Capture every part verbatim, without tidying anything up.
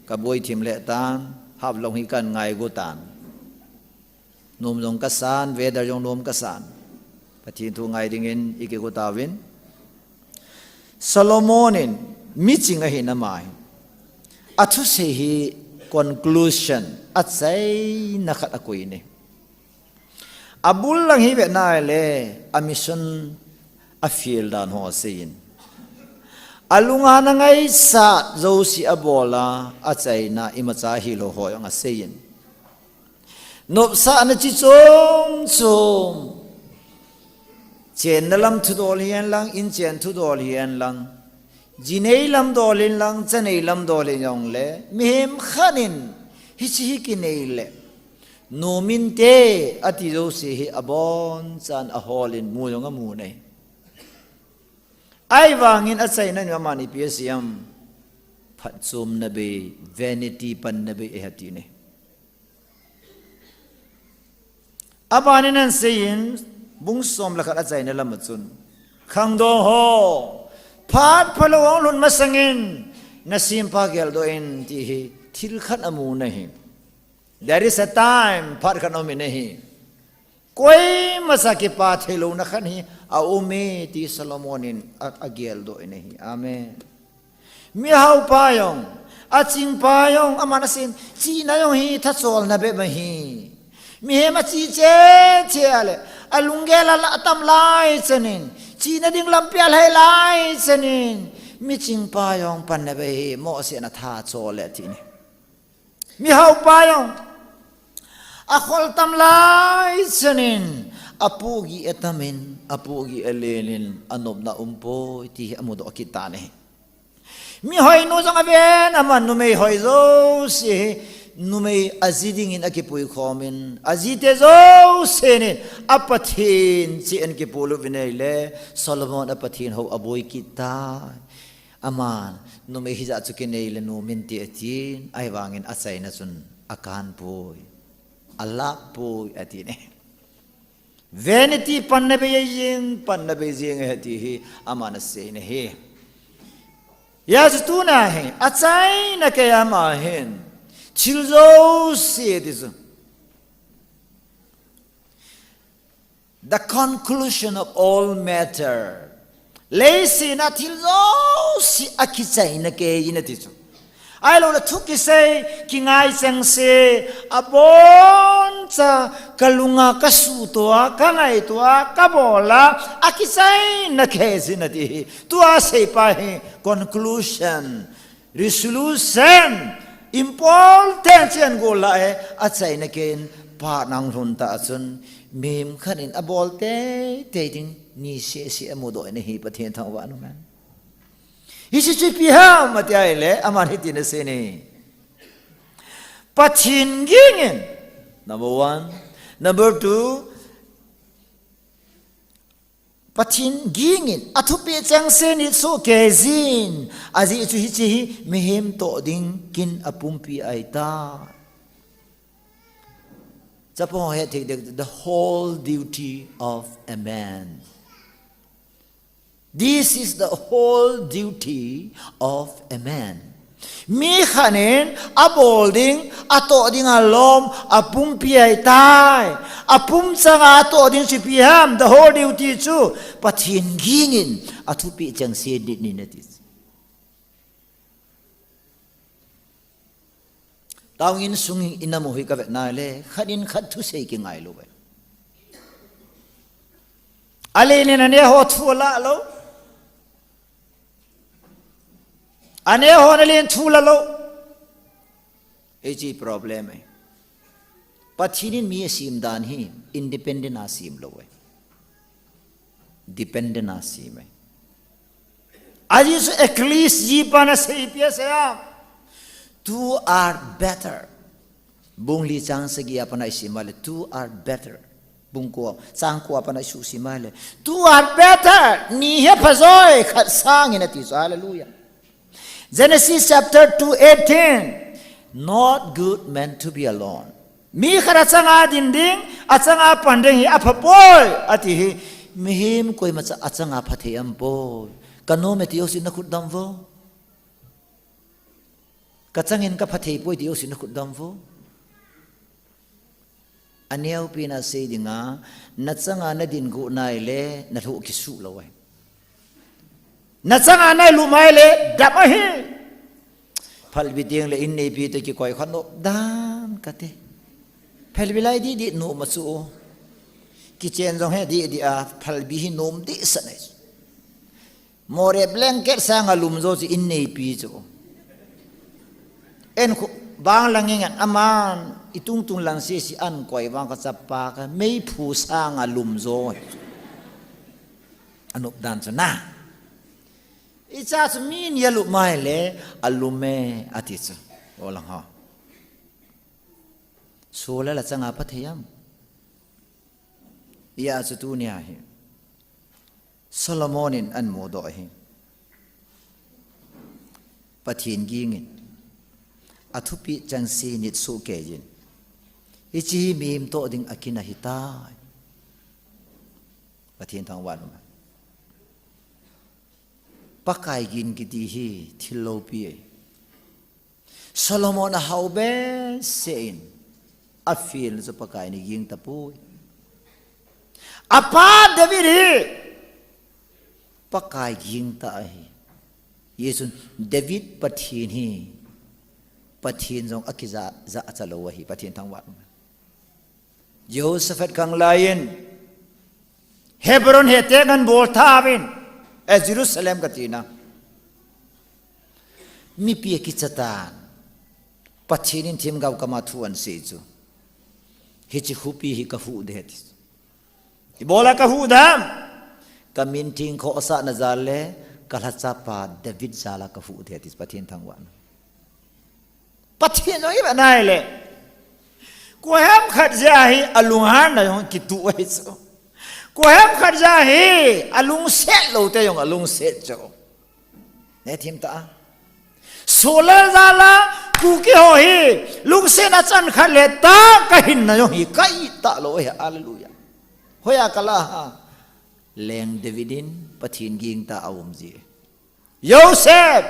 Kaboi thim le tan, haplong hi kan ngaigu tan. Nom jong kasan, weather jong nom kasan. Pathen thu ngai dingin ikigu tauvin. Solomon in miching ahin ama hi, athusei hi conclusion, achaina khat akoi in ahi. Abul lang hi vetna le, a mission a fail dan ho aseiyin. Alunga ana ngaisah jouse abol a, achaina imacha hilou ho jong aseiyin. Nopsahna chi chom chom. Chenna lam thudol hihen lang, inchen thudol hihen lang. Jinei lam dol in lang, chanei lam dol in jongle, mihem khat in hiche hi kinei le, nom inte, ati jouse hi abonchan aholin mu jong amu in ahi. Ahivangin achaina in aman ipi asei em? Phatchomna bei, vanity panna bei ahi ati in ahi. Abanin ahin seiyin, bung som le khat achaina lama chun, khangdong ho, phat phalou hung lhun masangin, nasempa geldoh in ti hi, thil khat amu in ahi. There is a time, phat khat aumin ahi. Koimacha kipa theilouna khat hi aume ti Solomon in a, ageldoh in ahi. Amen. Mihaopa jong, achingpa jong, aman aseiyin, chihna jong hi thacholna bep ahi. Mihem achi cheh cheh a le, alunggel a atam lai chanin, chihna ding lampi alhai lai chanin, michingpa jong panna bei ahi, mohsehna thachol le ati in ahi. Mihaopa jong, akhol tam lai chanin, apohgih atamin, apohgih alen in, anopna umpoi ti hi amudoh kit tan ahi. Mihoinu jong aven, aman numei hoi jouse hi, numei aji dingin akipui khomin, ajite jousen in, a Pathen cheh in kipolut uvin ahile, Solomon a Pathen hou aboi kit tai. Aman, numei hijat chu kinei le nom inte atin, ahivangin achaina chun akanpoi, alappoi, atin ahi. Vanity panna bei jeng, panna bei jeng ahi ti hi, aman asei in ahi. Hijeh chun tuna hi, achaina kei ama hin, thil jouse ti chu. The conclusion of all matter. Leiset a thil jouse akichaina kei in ati chu. Ahilou le thu kisei, kingai chengse, aboncha kalunga kasuhtoh a, kangaito a, kabol a, akichaina kei jin ati hi. Tua seipa hi conclusion. Resolution, important chen gola e, achaina kei in phat ahung lhun tah chun, mihem khat in abol teitei ding, ni sese amudoh in ahi Pathen thangvah in um hen. Hiche chu ipi ham ati ahile, aman hitin asei in ahi. Pathen ging in, number one. Number two, Pathen ging in, athupeh chengse nit soh kei jin, ajeh chu hiche hi mihem toh ding kin apumpi ahitai. Chapang ho hetthei ding, the whole duty of a man. This is the whole duty of a man. Mi khat in abol ding, atoh ding alom, apumpi ahitai. Apum changa atoh ding chu ipi ham, the whole duty chu, Pathen ging in, athupeh chengse nit in ati. Taona insung in amu hi kavet na le, khat in khat thusei kingai lou ve. Alen in aneho thu alah lou. Aneho alen thu alah lou. Hiche problem e. Pathen in mi asem dan hi independent a asem lou e. Dependent a asem e. Ajeh chu Ecclesiastes pan asei ipi asei ham? Two are better. Bung li chang sagi a pan isim a le, two are better. Bung ko, chang ko a pan isuhsim a le, two are better. Ni hi aphajoi, khat sangin ati chu, hallelujah. Genesis chapter two eighteen. Not good man to be alone. Mi khat achanga din ding, achanga pan ding hi aphapoi, ati hi. Mihem koimacha achanga phathei aumpoi. Kanom e ti jouse nakhut dam vo. Kachangin kapha thei poi ti jouse nakhut dom vo. Aneopen a sei dinga, nachanga nadin gu nai le, nalhuh kisuh lou ahi. Nachanga nailup mai le, dam ahi. Phalbi teng le inneipi toh kikoi kha nop dan kati. Phalbi lai didi nom a chu. Kichen jong he didi a, phalbi hi nom dehset ahi. Moreh blanket sanga lum jo chu inneipi chu. En khu, bang lang ing an aman, itung tung lang sisi an koi vang kachapa ka, meiphu sanga lum jo. Anop dan chu na. Icha chu min alup mai le, alum e, ati chu. O lang ho. Solar la changa pha thei am. Hijeh a chu tunia hi. Solomon in ahin mudoh ahi. Pathen gingin. Athupeh chengse nit soh keiyin. Hiche hi mihem toh ding akin ahitai. Pathen thangvah in um hen. Pakai gin kiti hi thil loupi ahi. Solomon ahao behseh in, afail chu Pakai in aging tapoi. Apa David hi Pakai gingta ahi. Hijeh chun David Pathen hi, Pathen jong akija, ja acha lou ahi, Pathen thangvah. Jehoshaphat khanglai in, Hebron hi attack ahin bol tha uvin, eh, Jerusalem kati na. Mipi akicha tan. Pathen in themgao kama thu ahin sei chu. Hiche khopi hi kahuh ding ahi ti. Ibola kahuh ding ham? Kamin theng khohsahna jal le, kalhachapa David jal a kahuh ding ahi ti, Pathen thangvah in. Pathen jong ivet nai le. Koi ham khat jeh a hi alunghanna jong kituh ahi chu. Koi ham khat jeh a hi alungset lou te jong alungset chu. Nei thim ta a. Solar jal a Kuki ho hi lungsetna chan khat le tah kahinna jong hi kahi talou ahi, hallelujah. Hoiya kala ham? Leng David in Pathen gingta a um jeh. Joseph!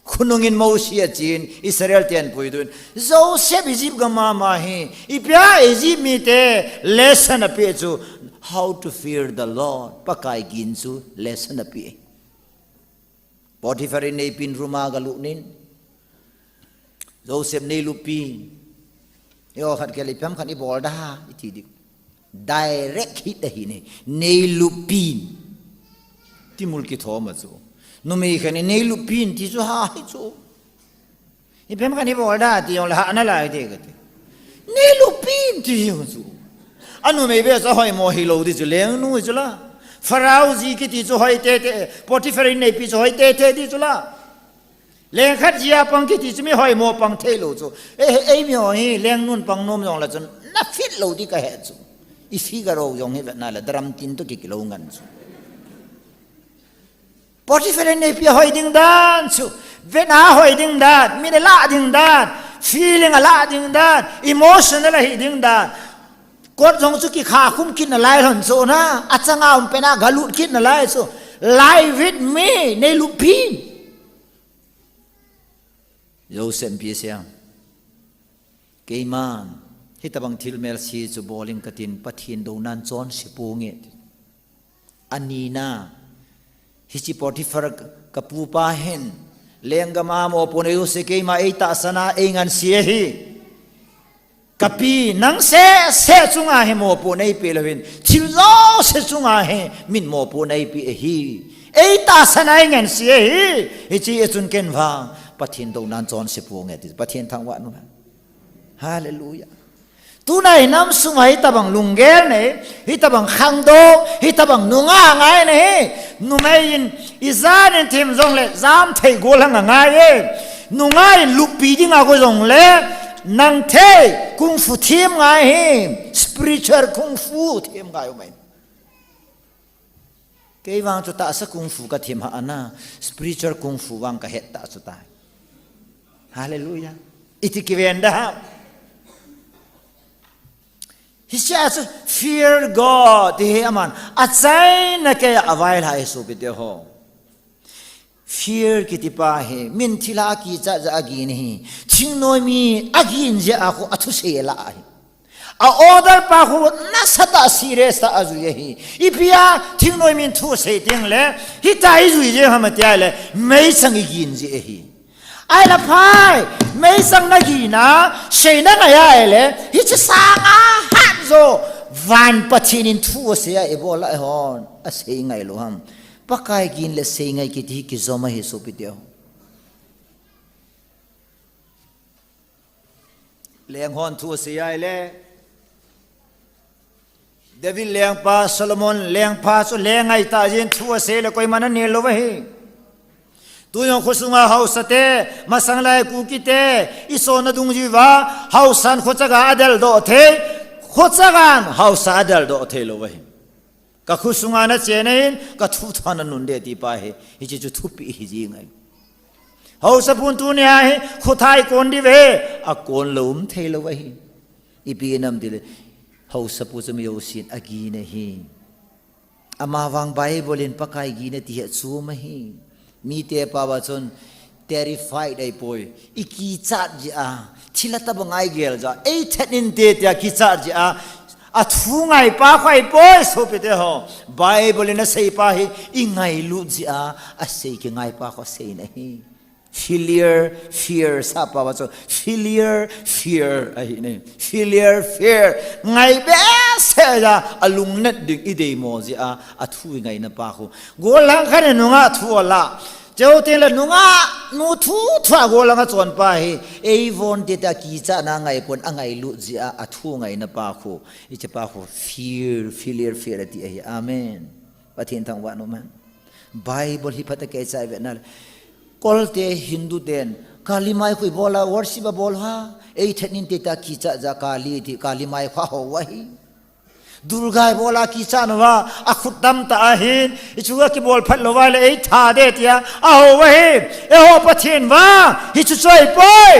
Khonung in Mosi achen, Israel ten puidoh in. Joseph Egypt gam a ama hi, ipi a Egypt mite lesson apeh chu, how to fear the Lord. Pakai gin chu lesson apeh. Potiphar inneipin room a galut in. Joseph neilupin. Eiho khat kele ipi ham khat ibol da, iti ding. Direct hit ahi ne. Neilupin. Ti mul kithom a chu. Numei khat in neilupin ti chu ha hi chu. Ipi ham khat ibol da ti jong le ha nalai te kati. Neilupin ti jong chu. Anumei beh chu hoimo hilou ti chu lengnu chu la. Pharaoh ji kiti chu hoi tete, Potiphar inneipi chu hoi tete ti chu la. Leng khat jia pang kiti chu mi hoimo pang thei lou chu. Eh, eh, eimi ho hi lengnun pang nom jong le chun na fit lou ti kahe chu. I figure ho jong hi vetna le drum tin toh kikilou ngen chu. Potiphar inneipi a hoi ding dan chu. Vetna hoi ding dan, min ala ding dan, feeling ala ding dan, emotional ahi ding dan. Kot jong chu kikha khum kit nalai lhon chu na, achanga um pen a galut kit nalai chu. Lie with me, neilupin. Joseph in ipi asei em? Keiman, hitabang thil melse chu bol ing katin, Pathen douna in chonse ponge. Anina, hiche Potiphar ka, kapupa hin, lenggam a mopohna jouse keima eitahsan a eingansei ahi. Kapi, nang seh seh chunga hi mopohna eipeh louvin, thil jouse chunga hi min mopohna eipeh ahi. Eitahsan a eingansei ahi. Hiche a chun ken vang Pathen douna in chonse ponge ti. Pathen thangvah in um hen. Hallelujah. Tuna hi nam sunga hitabang lunggel nei, hitabang khangdong, hitabang nungah ngai nei. Numei in ijat in thim jongle jam thei gol hang angai e. Nungah in luppi dinga go jongle nang thei kung fu thim ngai hi, spiritual kung fu thim ngai um ahi. Kei vang chu tahsa kung fu kathim hih a, spiritual kung fu vang kahet tah chu tai. Hallelujah. Iti kiven da ham? Hiche a chu fear God ti hi aman achaina keiya availhah e sopite ho. Fear kiti pa hi, min thilha a kichat jeh a agin ahi. Thingnoi mi agin jeh a khu athusei alah ahi. A order pa khu nasatah a serious tah a ajui ahi. Ipi a thingnoi min thu asei teng le, hitia ijui jeh ham ati le, meisang igin jeh ahi. Ahile phai, meisang nagin a, sei nangai ahile, hiche sanga hatjo, van Pathen in thu asei a ibol a eihon asei ngailou ham. Pakai gin le seingai kiti hi kijom ahi sopite ho. Leng hon thu asei ahile, David lengpa, Solomon lengpa chu leng ngaitah jeh in thu asei le koiman anel lou ahi. Tujong khosunga haosa te, masang lai Kuki te, isonna dungjui uva, haosan khochaga adeldoh thei, khochagan haosa adeldoh thei lou ahi. Ka khosunga nachen in, ka thu tha nanun de ti pa hi, hiche chu thupi hi jing ahi. Haosapu tunia hi, khotha ikon diu ve, akon lou um thei lou ahi. Ipi nam tile, haosapu chu mi jousen agin ahi. Amavang Bible in Pakai gin ati hi achom ahi. Mite pao a chun terrified ahipoi. Ikichat jeh a, thilha tobang a igel jeh a, eithat inte tia kichat jeh a, athu ngai pa khu ahipoi sopite ho. Bible in asei pa hi ingailut jeh a, asei kingai pa khu asei ahi. Filial fear, sap pao a chu filial fear ahi ne. Filial fear. Ngai behseh jeh a alungnat ding ideimo jeh a, athu ingaina pa khu. Gollhang khat in nungah thu alah. Chuteng le nungah nu thuthu a gollhang achon pa hi. Eivon te ta kichatna ngaipon angailut jeh a, athu ngaina pa khu. Hiche pa khu fear, filial fear ati ahi. Amen. Pathen thangvah in um hen. Bible hi phatah a kichai ve nale. Kolte Hindu ten, Kali mai khu ibol a worship abol uva. Eithat inte tia kichat jeh a Kali ti, Kali mai khu ahou u ahi. Durga ibol a kichat uva, akhut tam tah ahin, hichu akibol phat lou uva le eitha de tia, ahou u ahi. Eiho Pathen vang, hichu chu ahipoi.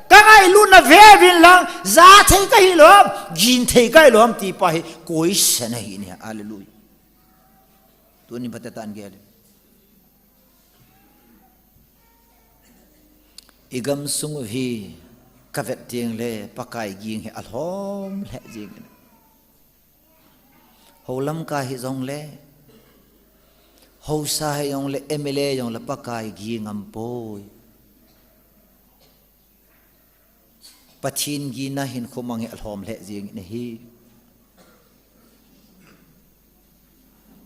Ka ngailutna ve uvin lang, ja thei kahi lou ham, gin thei kahi lou ham ti pa hi, question ahi ne, hallelujah. Tunin phatah in gel in. Igam sung u hi kavet teng le Pakai gin hi alhom lheh jing in. Houlamkai hijong le, haosa hijong le, M L A jong le Pakai gin ngam poi. Pathen ginna hinkho mang hi alhom lheh jing in ahi.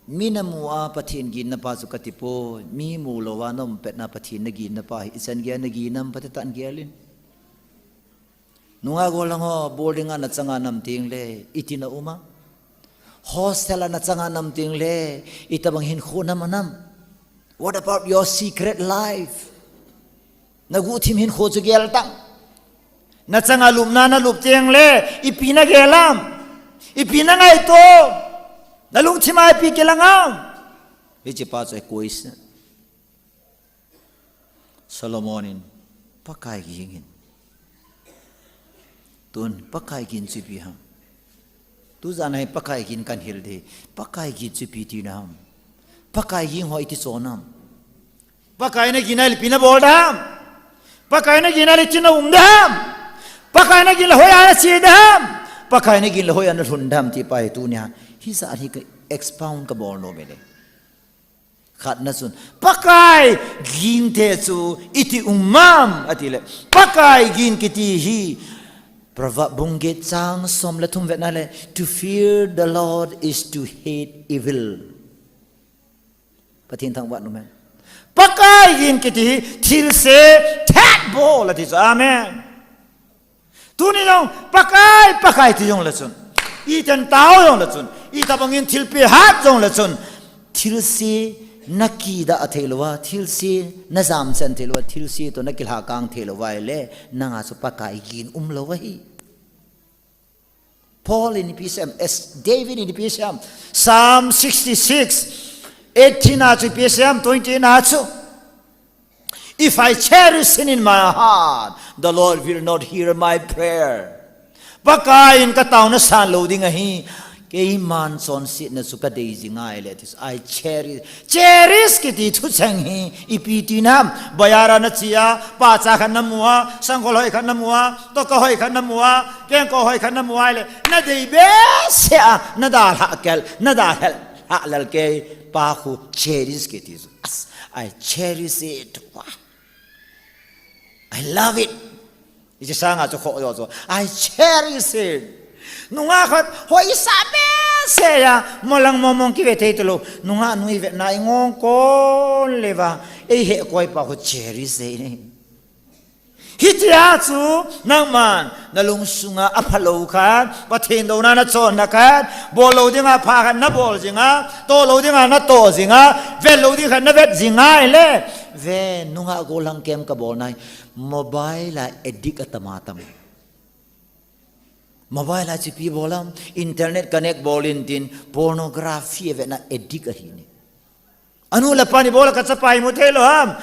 Mi namu a Pathen ginna pa chu kati poi, mi mulou a naum petna Pathen naginna pa hi, ichan geiya nagin nam phatah in gel in. Nungah gollhang ho, boarding a nachanga nam teng le, iti na um am? Hostel a nachanga nam teng le, itobang hinkho nam anam? What about your secret life? Naguhthim hinkho chu gel tan. Nachanga lupna nalup teng le, ipi nagel am? Ipi nangaito? Nalungthim a ipi kilang am? Hiche pa chu question. Solomon in Pakai gin in. Tun Pakai gin chu ipi ham? Tujan a hi Pakai gin kahin hil ding. Pakai gin chu ipi tina ham? Pakai gin ho iti chon ham? Pakai nagin a le ipi nabol ding ham? Pakai nagin a le iti naum ding ham? Pakai nagin le hoiya nache ding ham? Pakai nagin le hoiya nalhun ding ham ti pa hi tunia. Hijat hi ka expound kabol nom e le. Khatna chun, Pakai gin te chu iti um am, ati le. Pakai gin kiti hi, Proverb bung get chang som le thum vetna le, to fear the Lord is to hate evil. Pathen thangvah in um hen. Pakai gin kiti hi, thilse thet bol ati chu. Amen. Tuni jong, Pakai, Pakai ti jong le chun. Iten tao jong le chun. Itobang in thilpeh hat jong le chun. Thilse nakidah thei lou a, thilse najamchan thei lou a, thilse toh nakilhakang thei lou a ahile, nanga chu Pakai gin umlou ahi. Paul in ipi asei em, as David in ipi asei em, Psalm sixty-six, eighteen a chu ipi asei em, twenty-eight a chu. If I cherish sin in my heart, the Lord will not hear my prayer. Pakai in kataona san lou ding ahi. Keiman chonsetna chu kadei jing ahile, ati chu. I cherish. Cherish kiti thucheng hi ipi ti ham? Bazar a nache a, pacha khat namu a, sanggol hoi khat namu a, toka hoi khat namu a, kengkoh hoi khat namu ahile, nadei behseh a, nadalhah kei, nadalhah lel kei, pa khu cherish kiti chu. As, I cherish it. Wah. I love it. Hiche sanga chu khoh jo chu. I cherish it. Nungah khat hoisa behseh a, molang momong kive thei talou. Nungah nu ivetna ingong kon leuva, eihekoi pa khu cherish e. Hitia chu nangman nalungsunga aphalou khat, Pathen douna nachonna khat, bol lou dinga pha khat nabol jinga, toh lou dinga natoh jinga, vet lou ding khat navet jinga ahile, ve, nungah gollhang kem kabol nai. Mobile a addict atam atam. Mobile a chipi bol am, internet connect bol intin, pornography avetna addict ahi ne. Anu le apa ni bol a kachapa imu thei lou ham?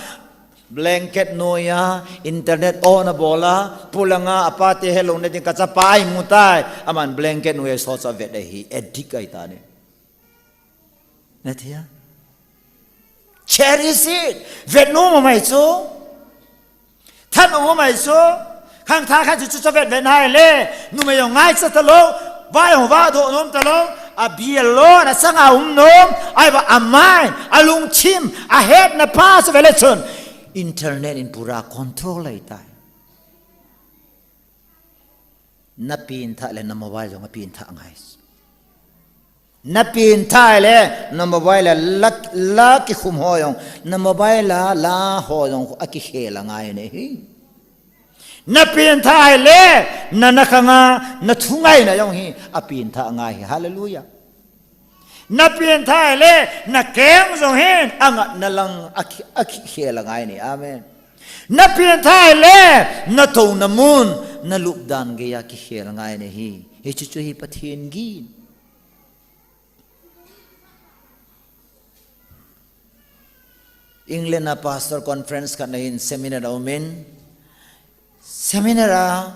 Blanket noiya, internet on abol a, polanga, apate helou nading kachapa imu tai. Aman blanket noiya socha vet ahi, addict ahi tane. Nathei a? Cherish it. Vet nom amai chu. Thanom amai chu. Khangthah khat chu chu cha vet vet ahile, numei jong ngaicha talou, vai jong vahdoh nom talou, abil lou, achanga um nom, ahivang amai, alungthim, ahetna pa chu vele chun, internet in pura control ahitai. Napengthah le na mobile jong apengthah ngai. Napengthah le, na mobile a la, la kikhum ho jong, na mobile a la ho jong akikhel angai ne hi. Napengthah le, na, nakhanga, nathu ngaina jong hi, apengthah angai hi. Hallelujah. Napengthah le, nakeng jong hin, angatna lang akhi, akhikhel angai ne. Amen. Napengthah le, natouna mun, nalupdan geiya kikhel angai ne hi. Hichu chu hi Pathen gin. England a pastor conference khat na hin seminar a um in, seminar a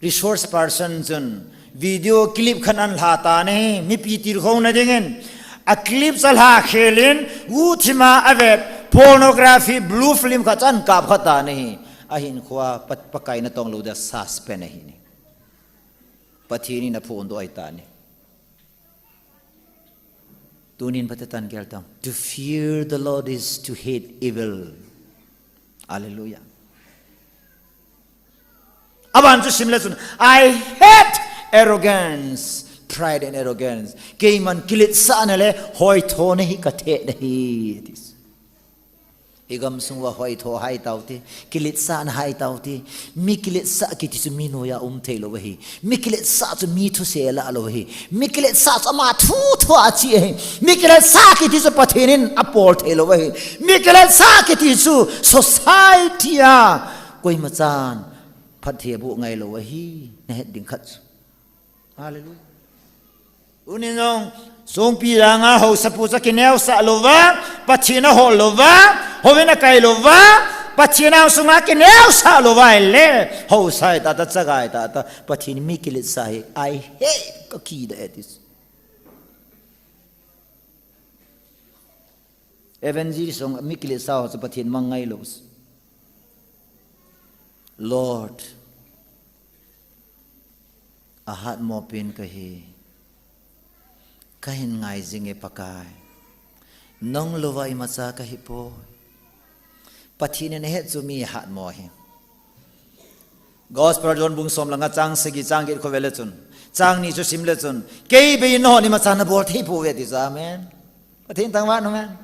resource person chun video clip khat ahin lha tan ahi, mipi tilkhouna dingin. A clip chu alha khel in, guhthima avet pornography blue film khat chu ahin kap kha tan ahi. Ahinkhoa Pa-, Pakai natong lou dia suspend ahi ne. Pathen in aphondoh ahi tan ahi. Tunin phatecha in gel tang. To fear the Lord is to hate evil. Hallelujah. Aban chu sim le chun, I hate arrogance, pride and arrogance. Keiman kiletsahna le hoithona hi katheh nahi. This. I gamsung uva hoitho hai tau ti, kiletsahna hai tau ti. Mi kiletsah kiti chu mi noiya um thei lou ahi. Mi kiletsah chu mi thusei lah lou ahi. Mi kiletsah chu ama thu thu a che ahi. Mi kiletsah kiti chu Pathen in abol thei lou ahi. Mi kiletsah kiti chu society a koima chan phatthei aboh ngai lou ahi. Nahet ding khat chu. Hallelujah. Tunin jong, songpi langa haosapu chu akineosah louva, Pathen ahol louva, houin akai louva, Pathen angsunga akineosah louva ahile, haosa hi tah tah, chaga hi tah tah, Pathen mi kiletsah hi, I hate, kakida e ti. Evangelist jong mi kiletsah ho chu Pathen mang ngai lou. Lord, ahatmo pen kahi. Kahin ngai jing e Pakai. Nang louva imacha kahi poi. Pathen in ahet chu mi ahatmo hi. Gospel John bung som langa chang sagi chang get khu vele chun. Chang ni chu sim le chun. Kei bei in nahon imacha nabol thei pouve ti chu, amen. Pathen thangvah in, amen.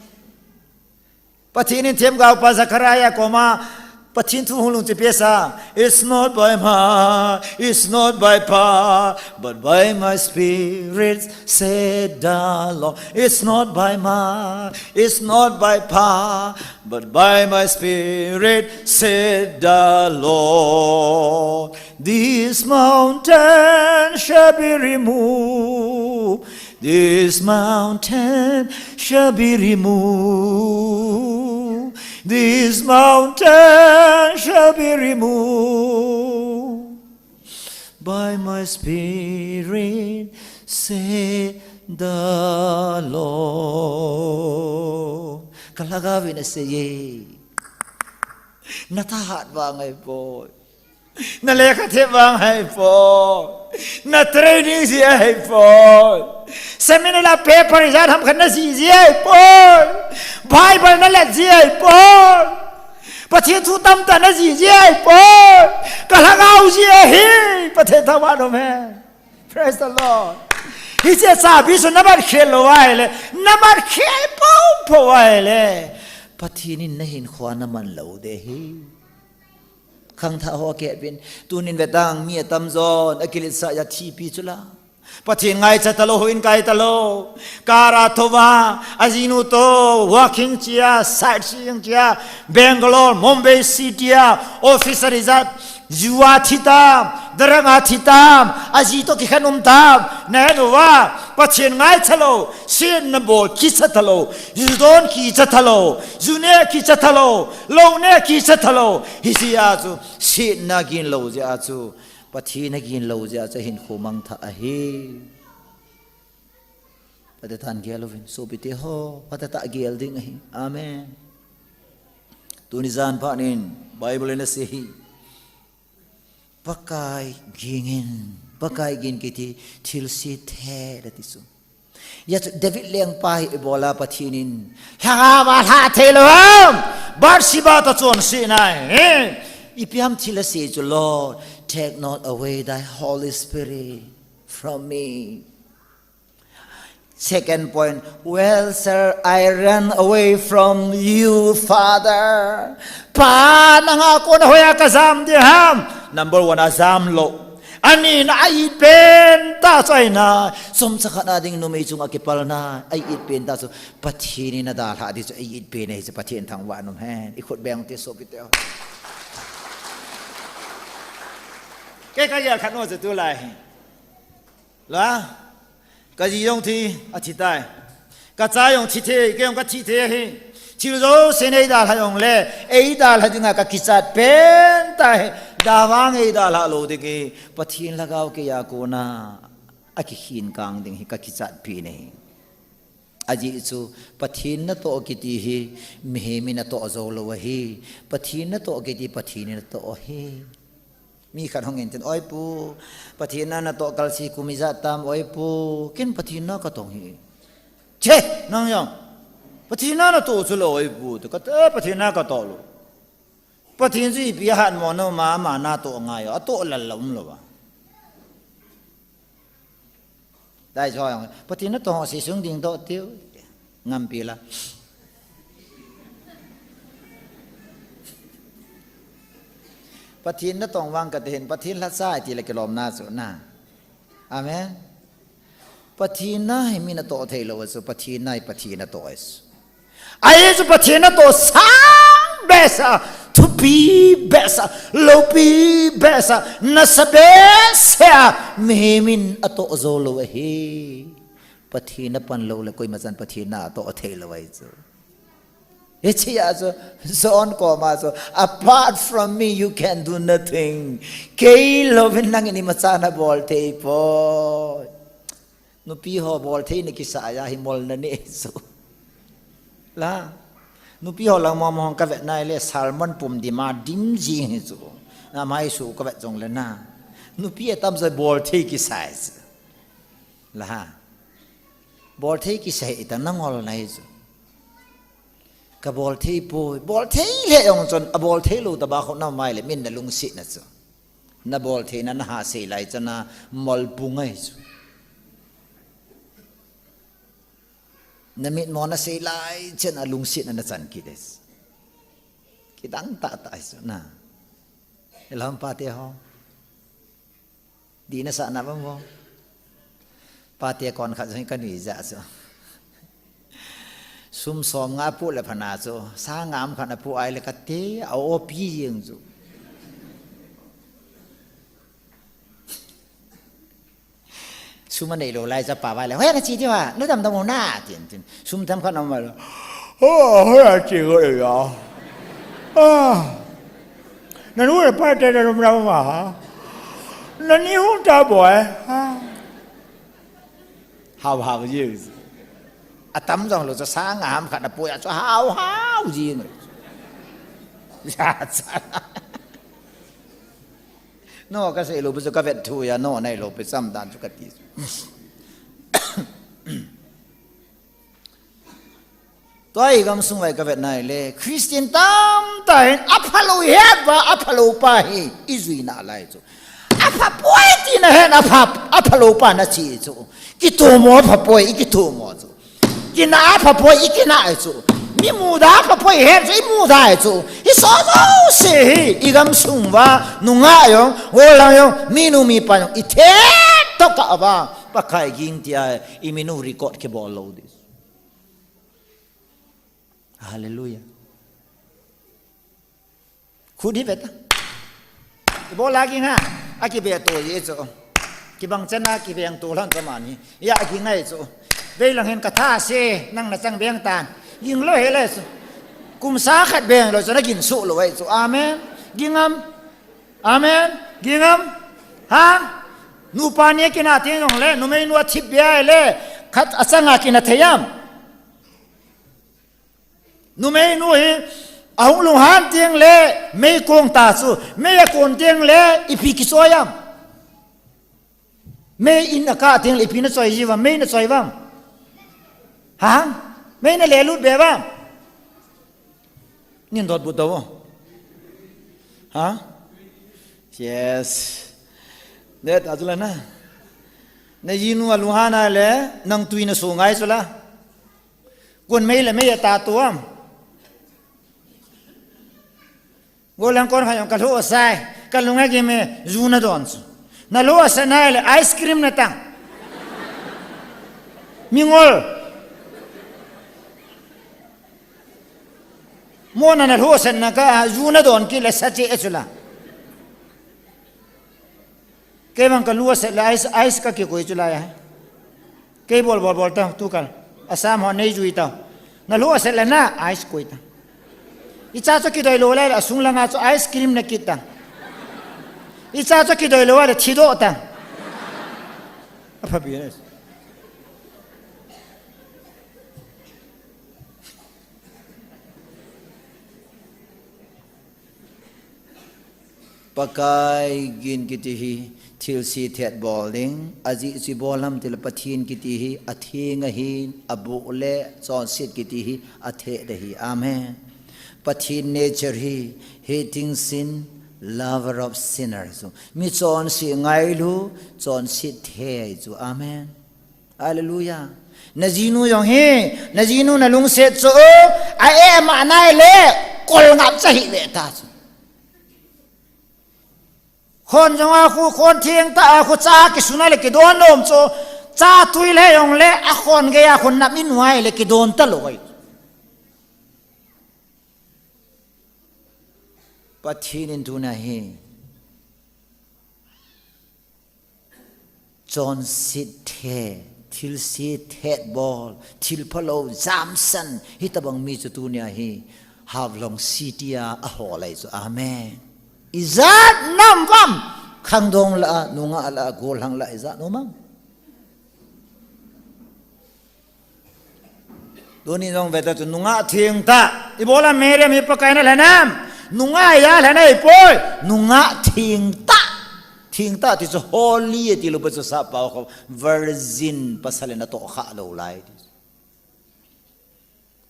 Pathen in themgaopa Zechariah koma, Pathen thu hung lungchipeh sa. It's not by might, it's not by power, but by my spirit, said the Lord. It's not by might, it's not by power, but by my spirit, said the Lord. This mountain shall be removed. This mountain shall be removed. This mountain shall be removed by my Spirit, say the Lord. Ka lhagaovin aseiye. Na thahat vang ahipoi. Na lekha thep vang ahipoi. Na training jeh ahipoi. Seminar la paper ijat ham khat na jih jeh ahipoi. Bible na let jeh ahipoi. Pathen thu tamtah na jih jeh ahipoi. Ka lhagao jeh ahi. Pathen thangvah in um hen. Praise the Lord. Hiche chabi chu na mat khel lou ahile, na mat khel poupou ahile, Pathen in na hinkhoa na man lou ding ahi. Khangthah ho akehpin, tunin vetang mi atamjon akiletsah a thipi chu la. Pathen ngaicha talou, houin kai talou. Car a thouva, ajinu toh walking che a, sightseeing che a, Bangalore, Mumbai City a, officer ijat, ju a thi tam, drug a thi tam, aji toh kikhen um tam, na het uva, Pathen ngaicha lou, setna bol kicha talou, ju don kicha talou, ju neh kicha talou, lou neh kicha talou, hijeh a chu, setna gin lou jeh a chu, Pathen agin lou jeh a chu hinkho mangthah ahi. Phatah in gel uvin, sopite ho, phatah in gel ding ahi. Amen. Tuni jan phat in, Bible in asei hi. Pakai gingin, Pakai gin kiti, thilse thei ati chu. Hijeh chun David lengpa hi ibola Pathen in, lhagao a lhah thei lou ham. Bathsheba toh chonsetna hi. Ipi ham thil asei chu, Lord, take not away thy Holy Spirit from me. Second point, where shall I run away from you, Father? Pa, nanga kona hoiya kajam ding ham? Number one, ajam lou. Ani na a-it pen tah chu ahi nai. Chomcha khat a ding numei chunga kipalna a-it pen tah chu Pathen in adalhah ding chu a-it pen ahi chu Pathen thangvah in um hen. I khut beng ute sopite ho. Kei kagel khat nom chu tulai hi. La, kaji jong thi, athi tai. Kacha jong thi thei, kei jong kathi thei ahi. Thil jouse nei dalha jongle, ei dalha dinga kakichat pen tah hi. Davang ei dalha lou ding hi. Pathen lhagao keiya kona akikhin kang ding hi kakichat pen ahi. Ajeh chu Pathen natoh kiti hi mihem in atoh jou lou ahi. Pathen natoh kiti Pathen in atoh ahi. Mi khat hung in tin, "Oi pu, Pathen na natoh kalsi kum ijat tam, oi pu, ken Pathen na katong hi." "Che, nang jong Pathen na natoh chu lou, oi pu," ti kati, "Pathen na katoh lou." Pathen chu ipi ahat mo, na ma, ama natoh ngai, atoh lal la um lou va. Dai jo jong, Pathen natoh ho si sung ding doh tiu. Ngampi la. Pathen natong vang kati hin, Pathen lhacha ti le kilomna chu na. Amen. Pathen na hi mi natoh thei lou chu, Pathen na hi Pathen natoh chu. Ahi chu Pathen natoh sang behseh a, thupi behseh a, loupi behseh a, nasa behseh a, mihem in atoh jou lou ahi. Pathen napan lou le koima chan Pathen na atoh thei lou ahi chu. Hichea chu, John koma chu, "Apart from me, you can do nothing." Kei louvin nangin imacha nabol thei poi. Nupi ho bolthei nakisah a hi mol nanei chu. La. Nupi ho lang mong mong kavet nai le sermon pum dima dim jing hi chu. Na mai su kavet jong le na. Nupi atamjo bolthei kisah chu. La. Bolthei kisah ita nangol nai chu. Kabolthei poi. Bolthei le jong chun abolthei lou taba kho na mai le min nalungsetna chu. Naboltheina nahasei lai chana mol pung ahi chu. Namit mo nasei lai chana lungsetna nachan kit ahi chu. Kidang tah tah ahi chu na. Elam pate ho. Di nasah na bang vo. Pate kon khat jong kanui ja chu. Sum som nga pu le phana chu. Sa ngam khat na pu ai le kati a o pi jeng chu. Sum anei lou lai cha pa vai le, "Hoi na chi diu a, na dam dam na," tin tin. Sum tam khat na ma le, "Oh, hoi na chi ko ya. Ah. Na nu le pa te na dam dam ma ha. Nani hung ta boy. Ha. Hau hau ji. Atam jong lou chu sang a ham khat a poi a chu hau hau ji ngai. Ya cha. No, kasei lou pu chu kavet thu a, no, nei lou pu cham dan chu kati. Tua i gamsung vai kavet nai le, Christian tamtah hin aphalou het uva, aphalou pa hi ijui nalai chu. Apha poi tina hin apha, aphalou pa nachi chu. Kitomo apha poi, ikitomo chu. Kina apha poi, ikina chu. Mi muda apha poi het chu, imuda chu. Hiche jouse hi i gamsung uva, nungah jong, golhang jong, minu mipa jong, ithet tokah uva, Pakai ging tia, iminu record kibol lou ding. Hallelujah. Khut hi ve ta. Ibola ging ham. Akibe to ji chu. Kibang chan a kibeng to lhon chu mani. Ya ging ngai chu. Vei lang hin katha se, nang nachang beng tan. Ging lou hile chu. Kum sang khat beng lou chu nagin suh lou ahi chu. Amen. Ging am. Amen. Ging am. Ha? Nupa ni kina teng jong le, numei nu athip bia le. Khat achang a kina thei am. Numei nu hi, ahung lunghan teng le, mei kong ta chu, mei akon teng le, ipi kichoi am. Mei in akah teng le, ipi nachoi ji uvam, mei nachoi uvam. Ha? Mei nalelut be uvam. Nin dot but do. Ha? Yes. Let a chu la na. Najinu alunghan a le, nang tui naso ngai chu la. Kon mei le mei ata tuam. Golhang kon khat jong kalhoh asai, kalung agim e, ju nadon chu. Nalhoh asat nai le ice cream natang. Mingol. Mo na nalhoh asat na ka, ju nadon kit le sa che e chu la. Kei bang kalhoh asat le ice, ice kakikoi chu lai a. Kei bol, bol, bol ta, tu kal. Assam ho nei jui ta. Nalhoh asat le na, ice koi ta. Icha chu kidoi lou le, asung langa chu ice cream nakit ta. Icha chu kidoi lou le, thidoh ta. Apha bi ne. Pakai ging kiti hi thilse thet bol ding, ajeh chu ibol ham tile Pathen kiti hi atheng ahin, aboh le chonset kiti hi athet ahi. Amen. Pathen nature hi hating sin, lover of sinners. Mi chonse ngailu, chonset thei chu. Amen. Hallelujah. Najinu jong hi, najinu nalungset chu, a e ma nai le, kol ngap cha hi ve ta chu. Khon jong a khu, khon theng ta a khu cha kisun a le kidon lom chu, cha tui le jong le, a khon gei a khun nap in uai le kidon ta lou ai. Pathen in tuna hi. Chonset the, thilse thet bol, thil phalou jamsan, hitabang mi chu tunia hi, Haflong City a, ahol ahi chu, amen. Ijat nam vam, khangdong la, nungah la, golhang la, ijat nom am. Tuni jong veta chu nungah thengtah. Ibola Mary mi Pakai in alhen am. Nungah a lhen ahipoi. Nungah thengtah. Thengtah ti chu holy ati lou pa chu sap pao kho. Virgin pasal in atoh kha lou lai ti.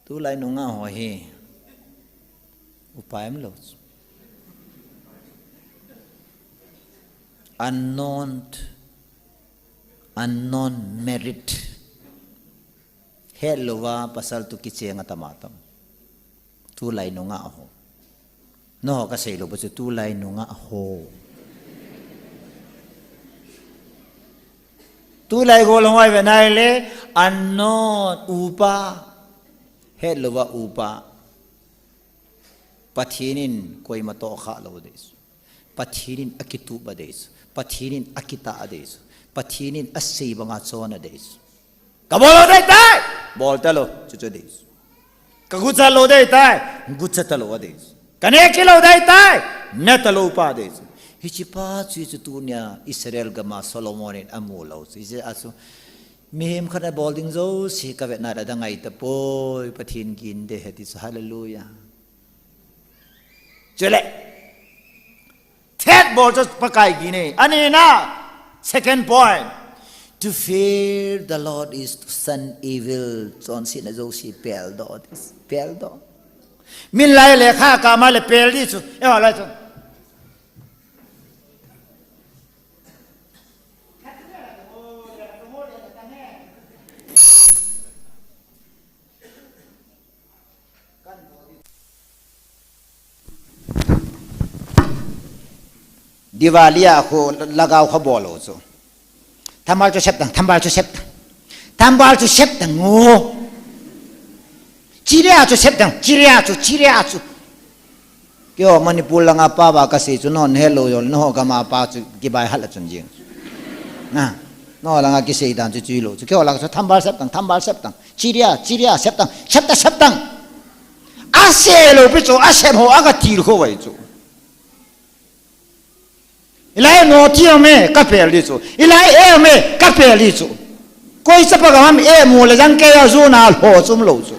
Tulai nungah ho hi. Upai umlou. Unknown, unknown merit. Hetlouva pasal toh kicheng atam atam. Tulai nungah ho. Nangho kasei lou pa chu tulai nungah ho. Tulai golhang ho ive nai le unknown upa. Hetlouva upa. Pathen in koima toh kha lou ding chu. Pathen in akitup a dei chu. Pathen in akitah a dei chu. Pathen in asei banga chon a dei chu. Kabol lou dei tai, bol talou, chuchu dei chu. Kaguchat lou dei tai, guchat talou a dei chu. Kaneh kit lou dei tai, neh talou pa dei chu. Hiche pa chu, chu tunia Israel gam a Solomon in amu lou chu. Hiche a chu, mihem khat a bol ding jouse ka vetna a dang ahi tapoi, Pathen gin ding ahi ti chu, hallelujah. Chule, third bol chu Pakai gin ahi. Ani na, second point. To fear the Lord is to shun evil. Chonsetna jouse peldoh, peldoh. Min lai le kha kama le pel ding chu. Eiho lai chu. Diwali a khu lhagao kha bol u chu. Thambal chu sep tan, thambal chu sep tan. Thambal chu sep tan ngo. Chiria chu sep tan, chiria chu, chiria chu. Keiho Manipur langa pao a kasei chu, nangho nahet lou jong, nangho gam a pao chu kibai hat la chun jing. Na, nangho langa kisei dan chu chu hilou chu. Keiho langa chu thambal sep tan, thambal sep tan. Chiria, chiria, sep tan, sep tan, sep tan. Asep lou pi chu, asep ho aga til kho vai chu. Hilai noti a um e, ka pel ding chu. Hilai e a um e, ka pel ding chu. Koi chapa gam a e mu le jong kei a jona lou chu um lou chu.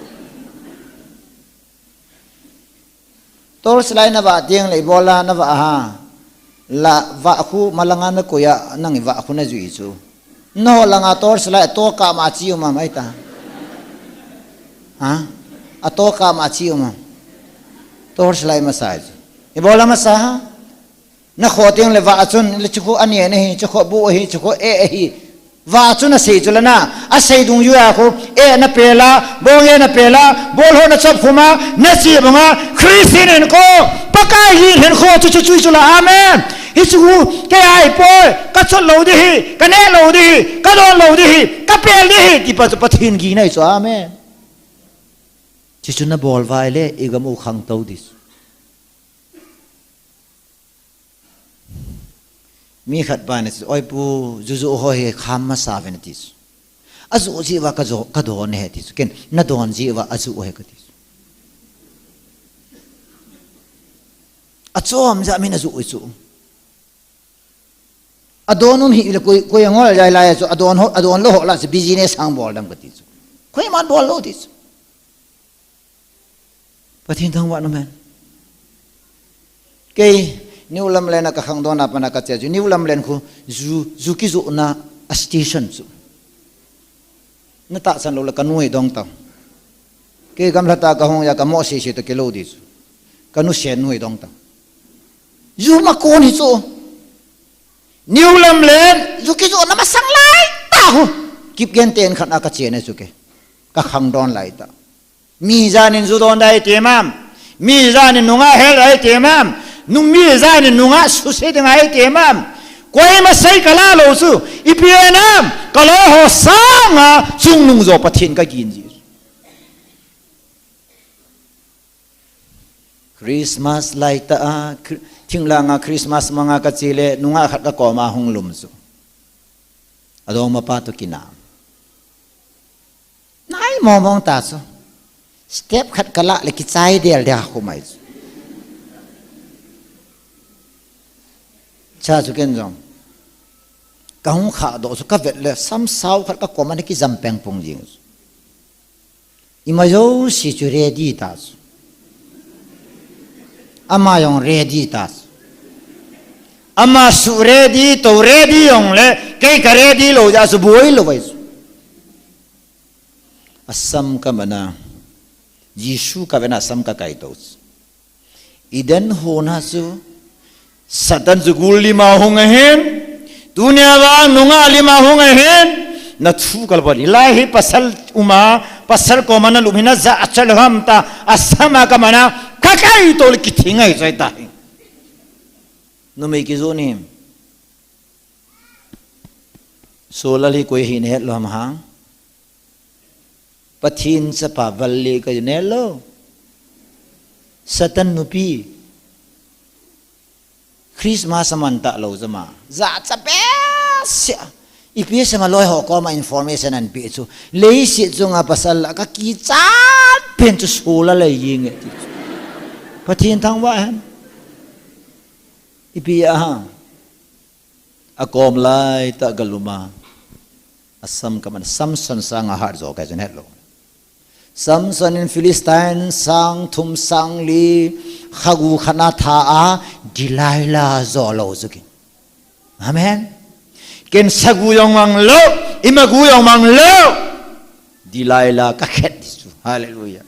Torch light na vah teng le ibola na vah ham. La vah khu malanga na koi a nang i vah khu na jui chu. Nangho langa torch light a toh kah ma chi um am ahi ta. Ha? A toh kah ma chi um am. Torch light masa chu. Ibola masa ham. Na kho teng le vah chun, le chu khu ani na hi, chu khu bu ahi, chu khu e ahi. Vah chun asei chu la na, asei dungjui a khu, e na pel a, bong e na pel a, bol ho na chop khum a, na chi bang a, Christian hinkho, Pakai gin hinkho chu chu chu chu la, amen. Hichu khu, kei a ahipoi, ka chot lou ding ahi, ka neh lou ding ahi, ka don lou ding ahi, ka pel ding ahi, ti pa chu Pathen gin ahi chu, amen. Chuchu na bol uva ahile, i gam u khangtou ding chu. Mi khat pa in ati chu, "Oi pu, juju ho hi kham masa uvin," ati chu. Aju jeh uva ka jo, ka don ahi ati chu. Ken, na don jeh uva aju ahi kati chu. Achom jeh a min aju chu. Adon um hile koi, koi angol jai lai chu, adon ho, adon lou ho lah chu business hang bol dem kati chu. Koiman bol lou ti chu. Pathen thangvah in um hen. Kei, New Lamlen a ka khangdon a pat a ka che chu. New Lamlen khu ju, ju kijohna a station chu. Na tahsan lou le ka nu hi dong tau. Kei gamlhat a ka hung a ka mo sese toh kilou ding chu. Ka nu sen nu hi dong tau. Ju ma kon hi chu. New Lamlen, ju kijohna masang lai tah khu. Kipgen te in khat a ka che na chu kei. Ka khangdon lai tah. Mi ijat in ju don ding ahi ti ham. Mi ijat in nungah hel ding ahi ti ham. Nu mi ijat in nungah suse ding ahi ti ham. Koima sei ka la lou chu. Ipi ham. Ka loi ho sanga chungnung jo Pathen ka gin ji. Christmas lai tah a, Chri-, thinglhang a Christmas mang a ka che le, nungah khat ka kom a hung lum chu. Adongma pa toh kinah. Nai mong mong ta chu. Step khat ka lah le kichai del dia khu mai chu. Cha chu ken jong. Ka hung khah doh chu ka vet le sam sao khat ka kom a na kijam peng pung jing chu. Ima jouse chu ready ta chu. Ama jong ready ta chu. Ama suh ready, tou ready jong le, kei ka ready lou jeh a chu boi lou vai chu. Asam ka man a, Jesu ka ven a asam ka kai tou chu. Eden hon a chu, Satan chu gul lim a hung ahin, tunia vang nungah lim a hung ahin, na thu ka la bol. Hilai hi pasal um a, pasal kom a na lum hi na jachat lou ham ta, asam a ka man a, ka kai tou le kithing ahi chu ahi ta hi. Numei kijoh ni. Solal hi koi ahi na het lou ham hang. Pathen chapa Valley ka ne lou. Satan nupi. Christmas a man ta lou jama. Jachat behseh a. Ipi sema loi ho koma information ahin pe chu. Leiset chunga pasal la ka kichat pen chu Solal ahi nge ti chu. Pathen thangvah hen. Ipi a, akom lai tah galum a, asam kaman Samson sanga hat jo kahi chu nahet lou. Samson in Philistine sang thum sang li khagu khat na tha a, Delilah jo lou chu kei. Amen. Ken sagu jong mang lou, imagu jong mang lou. Delilah kakhet ding chu. Hallelujah.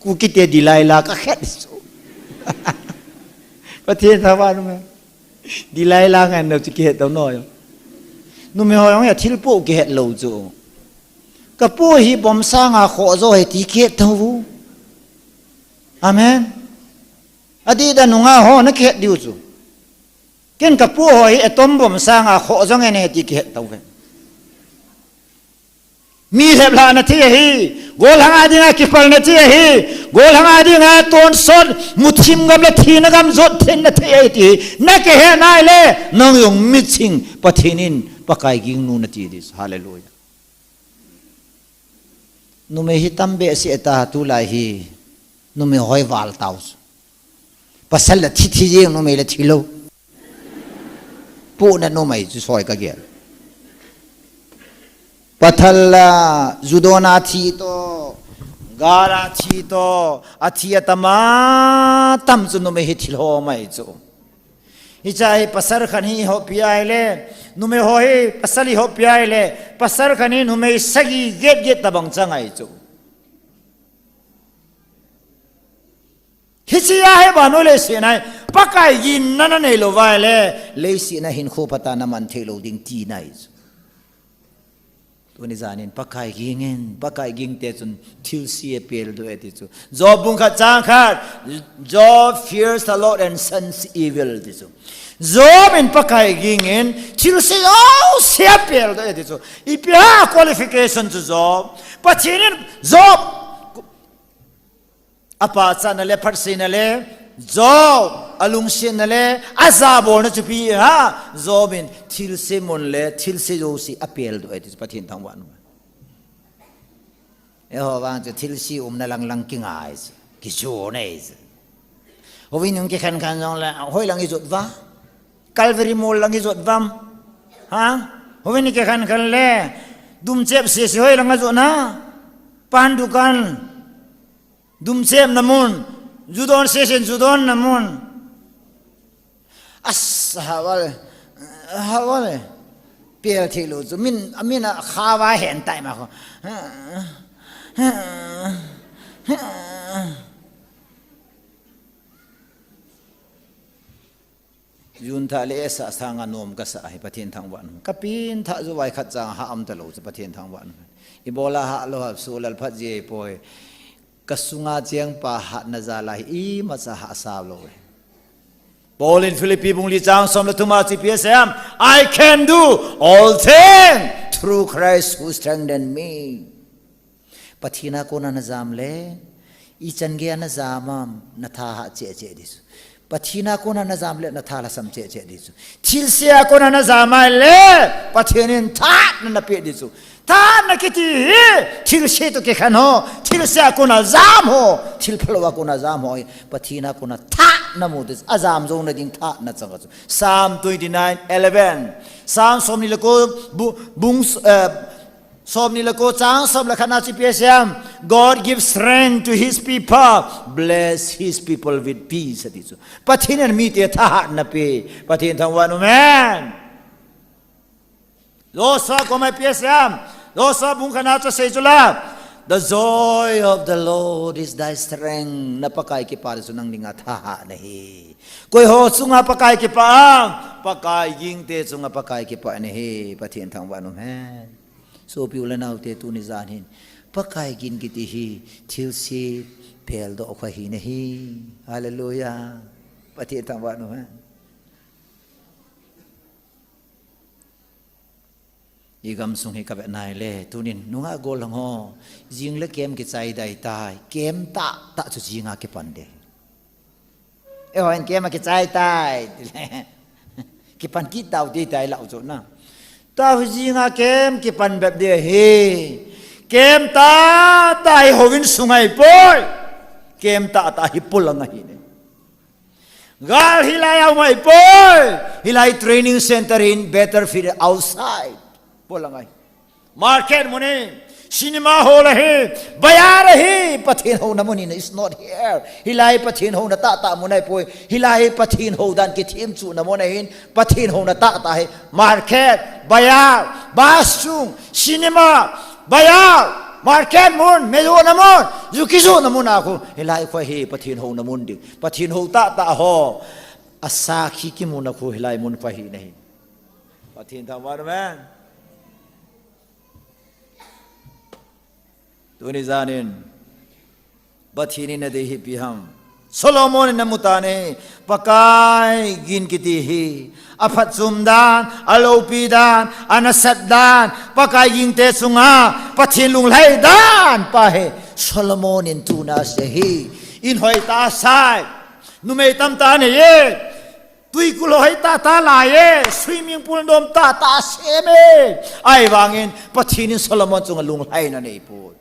Kukite Delilah kakhet ding chu. Pathen thangvah in um hen. Delilah ngen lou chu kihet tou noi. Numei ho jong hi athil poh kihet lou chu. Kapu hi bomb sanga khoh jo ahi ti kihet tou. Amen. Adih dan nunga ho nakihet diu chu. Ken kapu ho hi atom bomb sanga khoh jo ngen ahi ti kihet tou ve. Mi lheplhahna thei ahi, golhang a dinga kipalna thei ahi, golhang a dinga tonsot, muthim gam le thina gam jot theina thei ahi ti hi nakihet nai le, nang jong miching Pathen in Pakai ging nu nati ding. Hallelujah. Numei hi tam behseh ta tulai hi, numei hoi val tau. Pasal la thi thi jeng, numei la thi lou. Pu na numei chu soi kagel. Pathal la, ju don a thi toh, gal a thi toh, athi atam atam chu numei hi thil ho mai chu. Hiche hi pasal khat hi ihoupi a ahile, numei ho hi pasal ihoupi a ahile, pasal khat hi numei sagi get get tabang chang ahi chu. Hiche a hi vannoi leiset a hi Pakai ginna nanei lou uva ahile, leiset a hinkho phat a naman thei lou ding tina ahi chu. Tuni jan in Pakai ging in, Pakai ging te chun thilse apel doh e ti chu. Job bung khat chang khat, Job fears the Lord and shuns evil ti chu. Job in Pakai ging in, thilse jouse apel doh e ti chu. Ipi ham qualification chu Job. Pathen in Job apachatna le, phatseina le, Job alungsetna le, ajabolna chu ipi ham, Job in thilse mun le, thilse jouse apel doh e ti chu Pathen thangvah in um. Eiho vang chu thilse umna lang lang kingai chu, kijon e chu. Houin hung kikhen khen jong le, hoi lang ijot uva? Calvary Mall lang ijot uvam? Ha? Houin kikhen khen le, dumchep sese hoi lang ajot na? Pan dukan. Dumchepna mun, ju don sesen ju donna mun. As, hawal, hawal. Pel thei lou chu, min, amin a khawa hen tai ma kho. Jun thah le esa sanga nom kasa hi Pathen thangvah in um. Kapin thah chu vai khat chang ha um talou chu Pathen thangvah in um. Ibola ha lou ha su lal phat ji poi. Kasunga cheng pa hatna jal a hi imacha hahsa lou e. Paul in Philippi bung li chang som le thum a chu ipi asei em? I can do all things through Christ who strengthen me. Pathen a kona najam le, ichan gei a najam am, natha hah cheh cheh ding chu. Pathen a kona najam le, natha lhasam cheh cheh ding chu. Thilse a kona najam a le, Pathen in thahatna napeh ding chu. Thahatna kiti hi, thilse toh kikhen ho, thilse a kona jam ho, thil phalou a kona jam ho hi, Pathen a kona thahatna mu ding chu. Ajam jouna ding thahatna chang chu. Psalm twenty-nine eleven. Psalm somni le ko bu-, bung, eh, Somni le ko chang som le khat na chu ipi asei em? God gives strength to his people, bless his people with peace, ati chu. Pathen in mite thahatna pe, Pathen thangvah in um hen. Joshua koma ipi asei em? Joshua bung khat na chu asei chu la. The joy of the Lord is thy strength. Na Pakai kipah chu nang dinga thahatna ahi. Koi ho chunga Pakai kipah em? Pakai gingte chunga Pakai kipah ahi, Pathen thangvah in um hen. Sopi u le naote, tuni jan hin Pakai ging kiti hi thilse peldoh kha hi ahi. Hallelujah. Pathen thangvah in um hen. I gamsung hi kavet nai le, tunin nungah gollhang ho, jing le kem kichai dai tai, kem tahtah chu jinga kipan ding. Eiho hin kem akichai tai, tile. Kipan kit tau ti tai lau chu na. Tau jinga kem kipan bep ding ahi. Kem tahtah hi houin sunga ahipoi. Kem tahtah hi polang ahi ne. Gal hilai a um ahipoi. Hilai training center in better fit outside. Bol angai. Market mun ahi, cinema hall ahi, bazar ahi, Pathen houna mun ahi, it's not here. Hilai Pathen houna tahtah mun ahipoi. Hilai Pathen hou dan kithem chuhna mun ahin, Pathen houna tahtah ahi. Market, bazar, bus chung, cinema, bazar, market mun, mei johna mun, ju kijohna mun a khu. Hilai khu ahi Pathen houna mun ding. Pathen hou tahtah ho asakhi kimuna khu hilai mun khu ahi nahi. Pathen thangvah, amen. Tuni janin Pathen in adei hi ipi ham? Solomon in amu tan ahi. Pakai gin kiti hi aphatchom dan, aloupi dan, anasat dan, Pakai gingte chunga Pathen lunglhai dan pa hi Solomon in tuna asei hi. In hoitah asai. Numei tamtah anei e. Twikul hoitah tah alai e, swimming pool nom tahtah asem e. Ahivangin Pathen in Solomon chunga lunglhaina aneipoi.